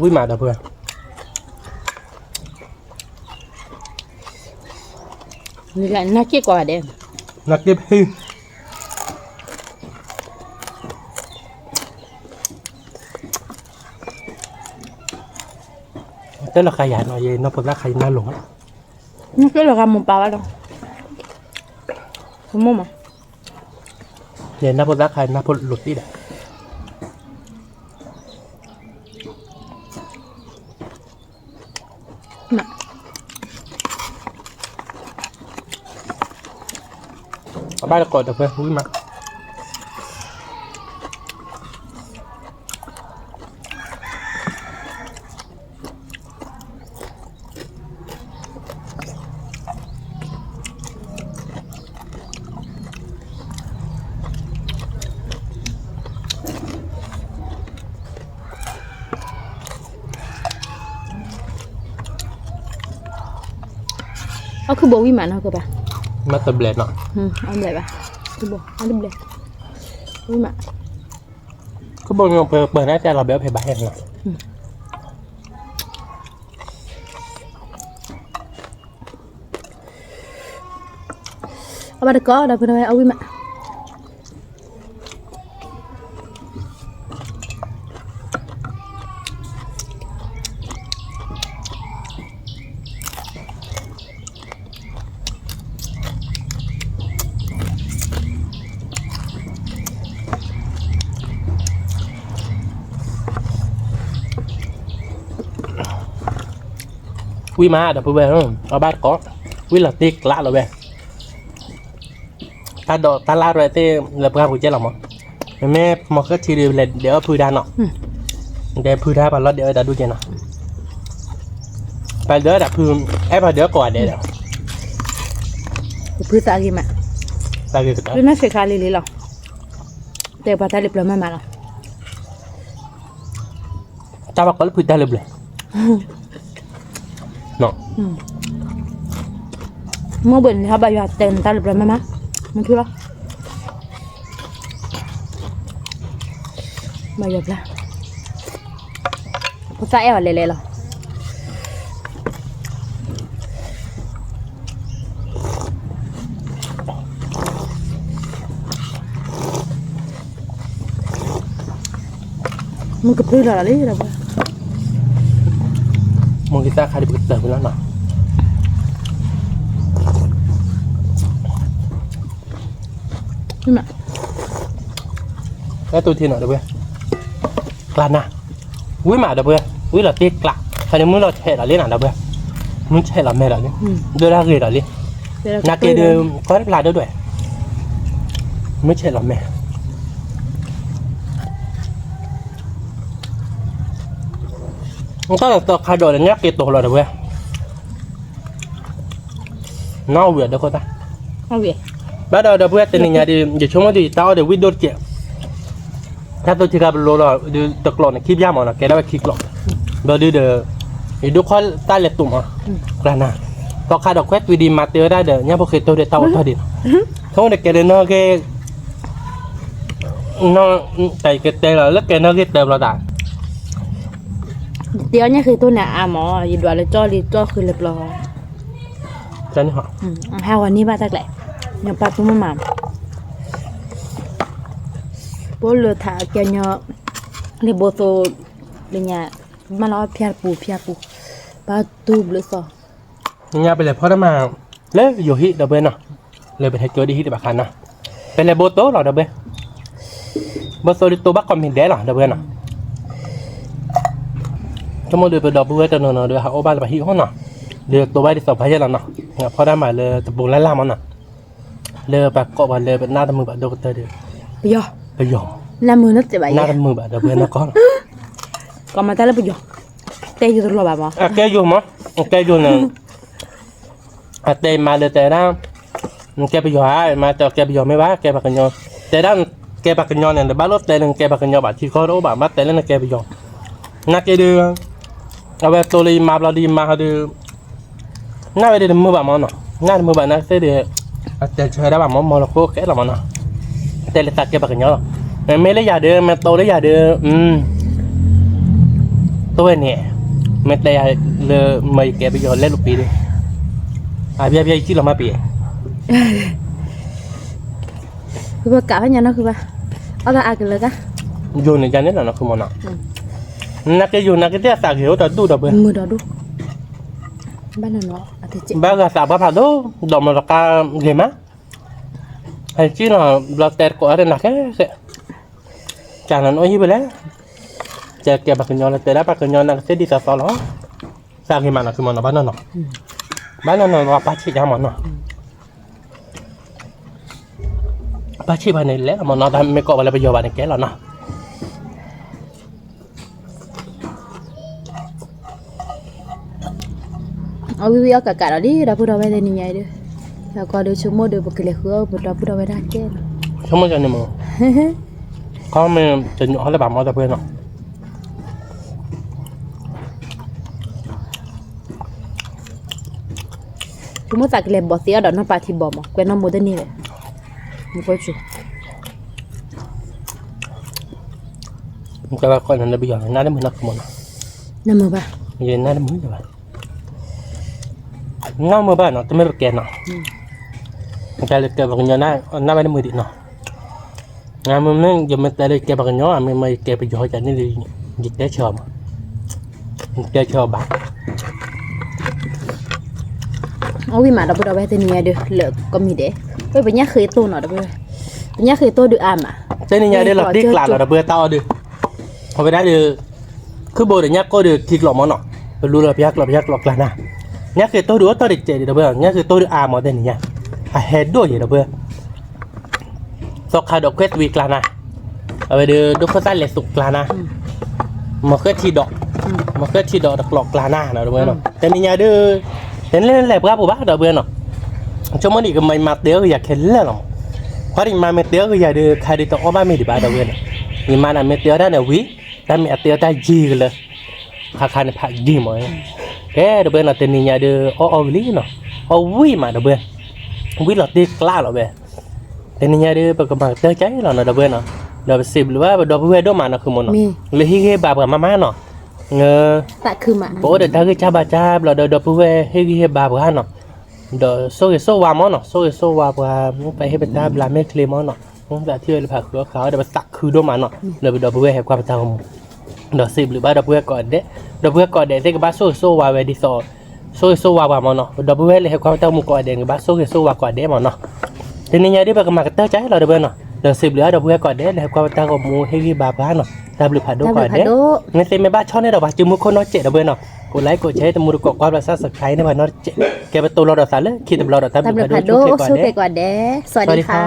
ဝံၣ်မးဒီပုၢ်ဝဲၢ် နက့ၢ်ကွၢ်ဒဲး, နက့ၢ်ဖံ, တဲလီၤဃာ်ယၤနီၤ ယနီၢ်ဖိသၣ်ခါယနၢ်လိၤ, နက့ၢ်လီၤဃာ်မိၢ်ပၢ်ဘၣ်ဒီး, မိၢ်မး, ယနီၢ်ဖိသၣ်ခါယနၢ်ဖိလိၤတံၢ်ဒီး အဘၣ်တကိးဒီပုၢ်ဝဲၢ် ဝံၣ်မး, အီၣ်ခုၣ်ဘိဝံၣ်မးနီၤကဘၣ်, မ့ၢ်တဘျဲးနီၤ, အဘျဲးဘၣ်, ခုၣ်ဘိ, အတဘျဲး, ဝံၣ်မး, ခုၣ်ဘိပှဲၤန့ၣ်တဲလီၤဘဲအီၣ်ဖဲဘၣ်ဟဲနီၤ အဘၣ်တကိးဒီပုၢ်ဝဲၢ် အဝံၣ်မး, ဝံၣ်မးဒီပုၢ်ဝဲၢ်, အဘၣ်တကိး, ဝံၣ်လီၤတ့ကျးလီၤဝဲ, တၢ်ဒိးတၢ်လၢ်ရဲၣ်သ့ၣ်လၢပှၢ်ပူၤကဲလီၤမး, မ့မ့ၢ်မီၤဃၢၣ်ထံဒုးလဲၤဒဲးအီၣ်ဖုဒါနီၤ, ဒဲးဖုဒါပှၤလီၤဒဲးအီၣ်တၢ်ဒူၣ်ကဲနီၤ, ပှၤဒဲးအီၣ်တၢ်ဖု, အဲၣ်ပှၤဒဲးအီၣ်ကိးဂၤဒဲးဒီး, ဖုသးဂ့ၤမး, သးဂ့ၤကတၢၢ်, ဖုနီၢ်ဆံးခါလံၤလံၤလီၤ, တဲပှၤတၢ်လၢပျၢၤမးမးလီၤ တၢ်ဘၣ်ကိးလၢဖုတၢ်လၢပျၢၤ, မ့ၢ်ဘၣ်န့ၣ် ဟဲဘၣ်ယွၤတဲနတၢ်လၢပျၢၤမးမး, မ့ၢ်ထူလီၤ, ဘၣ်ယွၤပျၢၤ, ဖိသၣ်အဲၣ်အီၤလဲၤလဲၤလီၤ. မုၢ်ကဖုလီၤလီၤလံဒီး, မုၢ်ကသၣ်ခါဒံးပကတၢၢ်ဖုလီၤနီၤ, အဲၣ်တူၢ်ထံနီၤဒီး, ကျါနၤ, ဝံၣ်မးဒီးပုၢ်ဝဲၢ်, ဝံၣ်လီၤတ့ကျး, ဖဲန့ၣ်မုၢ်လီၤဆဲးလီၤလံနၤဒီးပုၢ်ဝဲၢ်, မုၢ်ဆဲးလီၤမဲာ်လီၤလံ, ဒိၣ်ဒၣ်ဂ့ၤလီၤလံ, နက့ၤဒုး ကီတဖျါဒိၣ်ဒွဲၣ်, မုၢ်ဆဲးလီၤမဲာ် တၢ်လီၤသီခါဒီးလၢညါက့ၤတိာ်လီၤဒီးပုၢ်ဝဲၢ်, နီၣ်ဝံၤအဒၢခိၣ်သၣ်, ဘၣ်ဒီးဒီပုၢ်ဝဲၢ်တနံၤညါဒီး ယဆိကမိၣ်ဒီးယတၢ်အီၣ်ဒီးဝံၣ်ဒိၣ်တကဲး, တၢ်သိၣ်ထံခါပလိလီၤ, တကျိာ်န့ၣ်ခံပျၢ်မးနီၤ, ကဲဒၣ်ဝဲခံကျိာ်, ဘျီဒုဒီး ယဒိၣ်ခိၣ်သၣ်လဲၤတိာ်မး, ကျါနၤ, သီခါဒီးခွဲးသွံဒံးမၤတဲဝဲဒၣ်ဒီး ညၣ်ဖိဃ့တိၢ်ဒီးတၢ်အိၣ်ထီၣ်ဒံးနီၤ, ဆိကမိၣ်ဒီးကဲလၢနီၢ်ဂ့ၢ် တၢ်ယကတဲလီၤလၢကဲနီၢ်ဂ့ၢ်တၢ်ဘျီသး, တ့အီၣ်ညၣ်ဃ့တိၢ်န့ၣ်အါမး, ယဒွးလၢကၠီလံကၠီဃ့လၢပျီ, ဟးဂီၤန့ၢ်ဘၣ်တၢ်ကျဲ, ညီပၢ်တူၢ်မးမး, ပအိၣ်လၢထးကဲညီ, လၢဘိသိလၢညါ, မၢလီၤဖၠၣ်ပူၤဖၠၣ်ပူၤ, ဘၣ်တူၢ်ဘျုးသီ ညါပလဲၤဖီတၢ်မၤ လၢယိၤဟံၣ်ဒီပုၢ်ဝဲၢ်နီၤ, လၢပဟဲကၠိဒ်ဟံၣ်တဘၣ်ခါနီၤ, ပလဲၤဘိသိလီၤဒီပုၢ်ဝဲၢ်, ဘိသိဒ်တိၢ်ဘၣ်ကိးမံၤဒဲးလီၤဒီပုၢ်ဝဲၢ်နီၤ, ဆိကမိၣ်ဒီးပဒီပုၢ်ဝဲၢ်တနီၤနီၤဒီးဟးအိၣ်ဘၣ်လၢပဟံၣ်အဃိနီၤ, ဒီးတိၢ်ဘၣ်ဒ်သိးပှၤယဲၢ်လီၤနီၤ, ဖီတၢ်မၤလၢတပူၤလၢ်လၢ်မးနီၤ, လၢပှၤကိးပှၤလၢပနၢ်တမုာ်ဘၣ်ဒိၣ်ကတၢၢ်ဒီး, ပယီၤ, ပယီၤ, နၢ်တမုာ်ဘၣ်ဒီပုၢ်ဝဲၢ်နီၤကီၢ်လီၤ, ကိးမၤတၢ်လၢပယီၤ, တဲယိၤတလီၤဘၣ်မး, အကဲယိၤမး, အကဲယိၤန့ၣ် အတဲမၤလၢတဲဒၣ်, နကဲပယီၤဧါ, မၤတဲကဲပယီၤမ့ၢ်ဘၣ်, ကဲပှၤကညီ, တဲဒၣ်နကဲပှၤကညီန့ၣ် တဘၣ်လိၣ်တဲလၢနကဲပှၤကညီဘၣ်, ထံကီၢ်တအိၣ်ဘၣ် ဘၣ်တဲလၢနကဲပယီၤ, နာ်က့ဒီး, အဝဲတိၢ်လၢယမါဘျီဒီးယမါဟီဒီး, နၢ်ဝဲဒီးတမုာ်ဘၣ်မးနီၤ, နၢ်တမုာ်ဘၣ်နာ်က့ဒီး, အတဲဆၢဒၣ်ဘၣ်မး မီၤလီၤခိၣ်ကဲလီၤမးနီၤ, တဲလၢသးကဲပှၤကညီလီၤ, မ့ၢ်လၢယၤဒီး မ့ၢ်တိၢ်လၢယၤဒီး တိၢ်ဝဲန့ၣ်, မ့ၢ်တဲယၤလၢမၤယကဲပယီၤလဲလိာ်ပံၤဒီး, အဘၣ်ဘၣ်ယစံၣ်လီၤမးပံၤ, ဃုဘၣ်ကးဖဲညါနီၢ်ဃုဘၣ်, အီၣ်ဘၣ်အါကလၢာ်တၢ်, ယိၤန့ၣ်ယၤန့ၣ်လီၤနီၢ်ဃုမးနီၤ, နာ်က့ယိၤနာ်က့သ့ၣ်အသးဂ့ၤအိၣ်ဒီးဒူၣ်ဒီပုၢ်ဝဲၢ်, မုာ်ဒီးဒူၣ်, ဘၣ်ဂၤသးဘၣ်ဖးဒိၣ်, ဒီးမီၤလီၤကါဂ့ၤမး, ဟဲစံၣ်နီၤ ဘျီတဲတကိးအါတနၤခဲ, ကၢ်နီၤနအိၣ်ဟံၣ်ဖဲလဲၣ်, တဲကဲပှၤကညီလၢ တဲဒၣ်ပှၤကညီနာ်က့သ့ၣ်ဒ်သိးသိးလီၤ, သးဂ့ၤမးနီၢ်ဃုမးနီၤ ဘၣ်နီၢ်နီၢ်, ဘၣ်နီၢ်နီၢ်ပှၤပၢ်ဆံးယါမးနီၤ, ပၢ်ဆံးပှၤန့ၣ်လဲၣ်လီၤမးနီၤ တၢ်မ့ၢ်ကိးပှၤလၢပယီၤဘၣ်န့ၣ်ကဲလီၤနီၤ အဝံၣ်ဝံၣ်အီၣ်ကးကးဒီးလံ ဒီပုၢ်ဒီဝဲၢ်တနံၤညါအံၤဒီး, ဒီးကီးဒီးဆိကမိၣ်ဒီး ပကလဲၤဃုအီၣ်ပဒီပုၢ်ဒီဝဲၢ်တၢ်ကဲလီၤ, ဆိကမိၣ်ကန့ၣ်မး, ခီမ့ၢ်တညီဟီလၢဘၣ်မီၢ်ဒီပုၢ်ဝဲၢ်နီၤ, ဆိကမိၣ်သးကလဲၤဘီးသ့အီၣ်ဒီးနီၢ်ပၤထံဘီမး ကွဲးနီၢ်မိၢ်တန့ၢ်ဒီး, မ့ၢ်ကွၢ်စူၤ နကဘၣ်ကိးနၤလၢပယီၤ နနၢ်တမုာ်နီၢ်ကမီၤနီၤ, နမုာ်ဘၣ်, ယနၢ်တမုာ်ဘၣ်, နမုာ်ဘၣ်နီၤ တမ့ၢ်ပကဲနီၤ, ကဲလၢကဲပှၤကညီ နၢ်ဝဲတမုာ်ဒံးနီၤ, မ့မ့ၢ်ယမ့ၢ်တဲလၢယကဲပှၤကညီ မ့မ့ၢ်ယကဲပယီၤယၤန့ၣ်လံ, ယတဲဆၢအီၤမး, ယတဲဆၢအီၤဘၣ် အဝံၣ်မးဒီပုၢ်ဒီဝဲၢ်တနံၤညါဒီး လၢကီၢ်မံၤဒဲး, ပညၣ်ဃ့တိၢ်နီၤဒီပုၢ်, ပညၣ်ဃ့တိၢ်ဒုးအါမး, တနံၤညါဒီးလီၤတံၢ်ကျးလီၤဒီပုၢ်တၢ်အီၣ်ဒီး, အဝဲဒၣ်ဒီး, ခုၣ်ဘိဒီးညၣ်ကိၢ်ဒီးခံကျိာ်မးနီၤ, ပလူလီၤပယၣ်ကျိာ်ပယၣ်ကျိာ်ကျါနၤ, ညၣ်ဃ့တိၢ်ဒုးအိၣ်တ့ၢ်တစဲးဒံးဒီပုၢ်, ညၣ်ဃ့တိၢ်ဒုးအါမးတနံၤညါ, အဟဲဒိၣ်ယဲဒီပုၢ် သီခါဒီးခွဲးသွံကျါနၤ, အဝဲဒီးဒိၣ်ခိၣ်သၣ်လဲၤသူးကျါနၤ, မီၤဃဲထံဒီး, မီၤဃဲထံဒီးတကျိာ်ကျါနၤနီၤဒီပုၢ်နီၤ, တနံၤညါဒီး, တနံၤလဲၤပှၢ်ပူၤဘၣ်ဒီပုၢ်နီၤ, ဆိကမိၣ်ဒံးကမၤယမၤတဲအီၣ်ကယၤခဲလၢာ်လီၤမး, ခီဒံးမၤမ့ၢ်တဲအီၣ်ကယၤဒီး ခါဒံးတအီၣ်ဘၣ်မ့ၢ်ဒံးဘၣ်ဒီပုၢ်နီၤ, ယမၤနၤမ့ၢ်တဲအီၣ်တၢ်န့ၣ်ဝံၤ, တၢ်မ့ၢ်အတဲအီၣ်တၢ်ယံၤကလၢာ်, ခါခါန့ၣ်ဖးယံၤမး, ကဲဒီပုၢ်နီၤ တနံၤညါဒီး အီၣ်အီၣ်ဂ့ၤလံနီၤ, အီၣ်ဝံၣ်မးဒီပုၢ်, ဝံၣ်လီၤတ့ၢ်ကျါလီၤဝဲ တနံၤညါဒီး ပကမၤကတၢၢ်ကဲလီၤနီၤဒီပုၢ်နီၤ, ဒီးပစံးဘျုးဘၣ်ပဒီပုၢ်ဝဲၢ်ဒိၣ်မးနီၤဃုမးနီၤ, လၢဟ့ၣ်ဂံၢ်ဟ့ၣ်ဘါပှၤမးမးနီၤ, ပအိၣ်ဒီးတၢ်ဂံၢ်စၢ်ဘါစၢ်ဘျီဒီး ဒီပုၢ်ဝဲၢ်ဟ့ၣ်ဂံၢ်ဟ့ၣ်ဘါပှၤနီၤ, ဒီးဆိၣ်ဂ့ၤဆိၣ်ဝါမးနီၤ, ဆိၣ်ဂ့ၤဆိၣ်ဝါပှၤ, မ့ၢ်ပှၤဟ့ၣ်ပတၢ်ဘျုးမ့ၢ်ချ့မးနီၤ, မ့ၢ်ပသးထံၣ်ဝဲလၢဖးဃုအီၣ်ဃုအီဒီး ပသးခုဒိၣ်မးနီၤ, လၢပဒီပုၢ်ဝဲၢ်ဟဲကွၢ်ပတၢ်ဂီၤမူ, ဒီးစံးဘျုးဘၣ်ဒီပုၢ်ဝဲၢ်ကိးဂၤဒဲး, ဒီပုၢ်ဝဲၢ်ကိးဂၤဒဲးသ့ၣ်ကဘၣ်ဆိၣ်ဂ့ၤဆိၣ်ဝါဝဲဒ်သိး ဆိၣ်ဂ့ၤဆိၣ်ဝါပှၤမးနီၤ, ဒီပုၢ်ဝဲၢ်လၢဟဲကွၢ်ပတၢ်ဂီၤမူကိးဂၤဒဲး ကဘၣ်ဆိၣ်ဂ့ၤဆိၣ်ဝါကိးဂၤဒဲးမးနီၤ, တနံၤညါဒီး ပကမၤကတၢၢ်ကဲလီၤဒီပုၢ်ဝဲၢ်နီၤ, ဒီးစံးဘျုးဘၣ်ဒီပုၢ်ဝဲၢ်ကိးဂၤဒဲး လၢဟဲကွၢ်ပတၢ်ဂီၤမူဟ့ၣ်ဂံၢ်ဟ့ၣ်ဘါပှၤနီၤ, တၢ်ဘျုးဖးဒိၣ်ကိးဂၤဒဲး, မ့ၢ်သ့မ့ၢ်ဘၣ်ဆီန့ၣ်ဒီးပှၤစုမုၢ်ခိၣ်နီတစဲးဒီပုၢ်ဝဲၢ်နီၤ, ကိးlikeကိးshareတမူတကိးကွၢ်ဘျီ subscribe န့ၢ်ပှၤနီတစဲး, ကဲပတိၢ်လီၤဒီးသးလၢခံတဘျီဒီး တၢ်ဘျုးဖးဒိၣ်ဆိၣ်ဂ့ၤကိးဂၤဒဲး, စဝၤဒံခါ.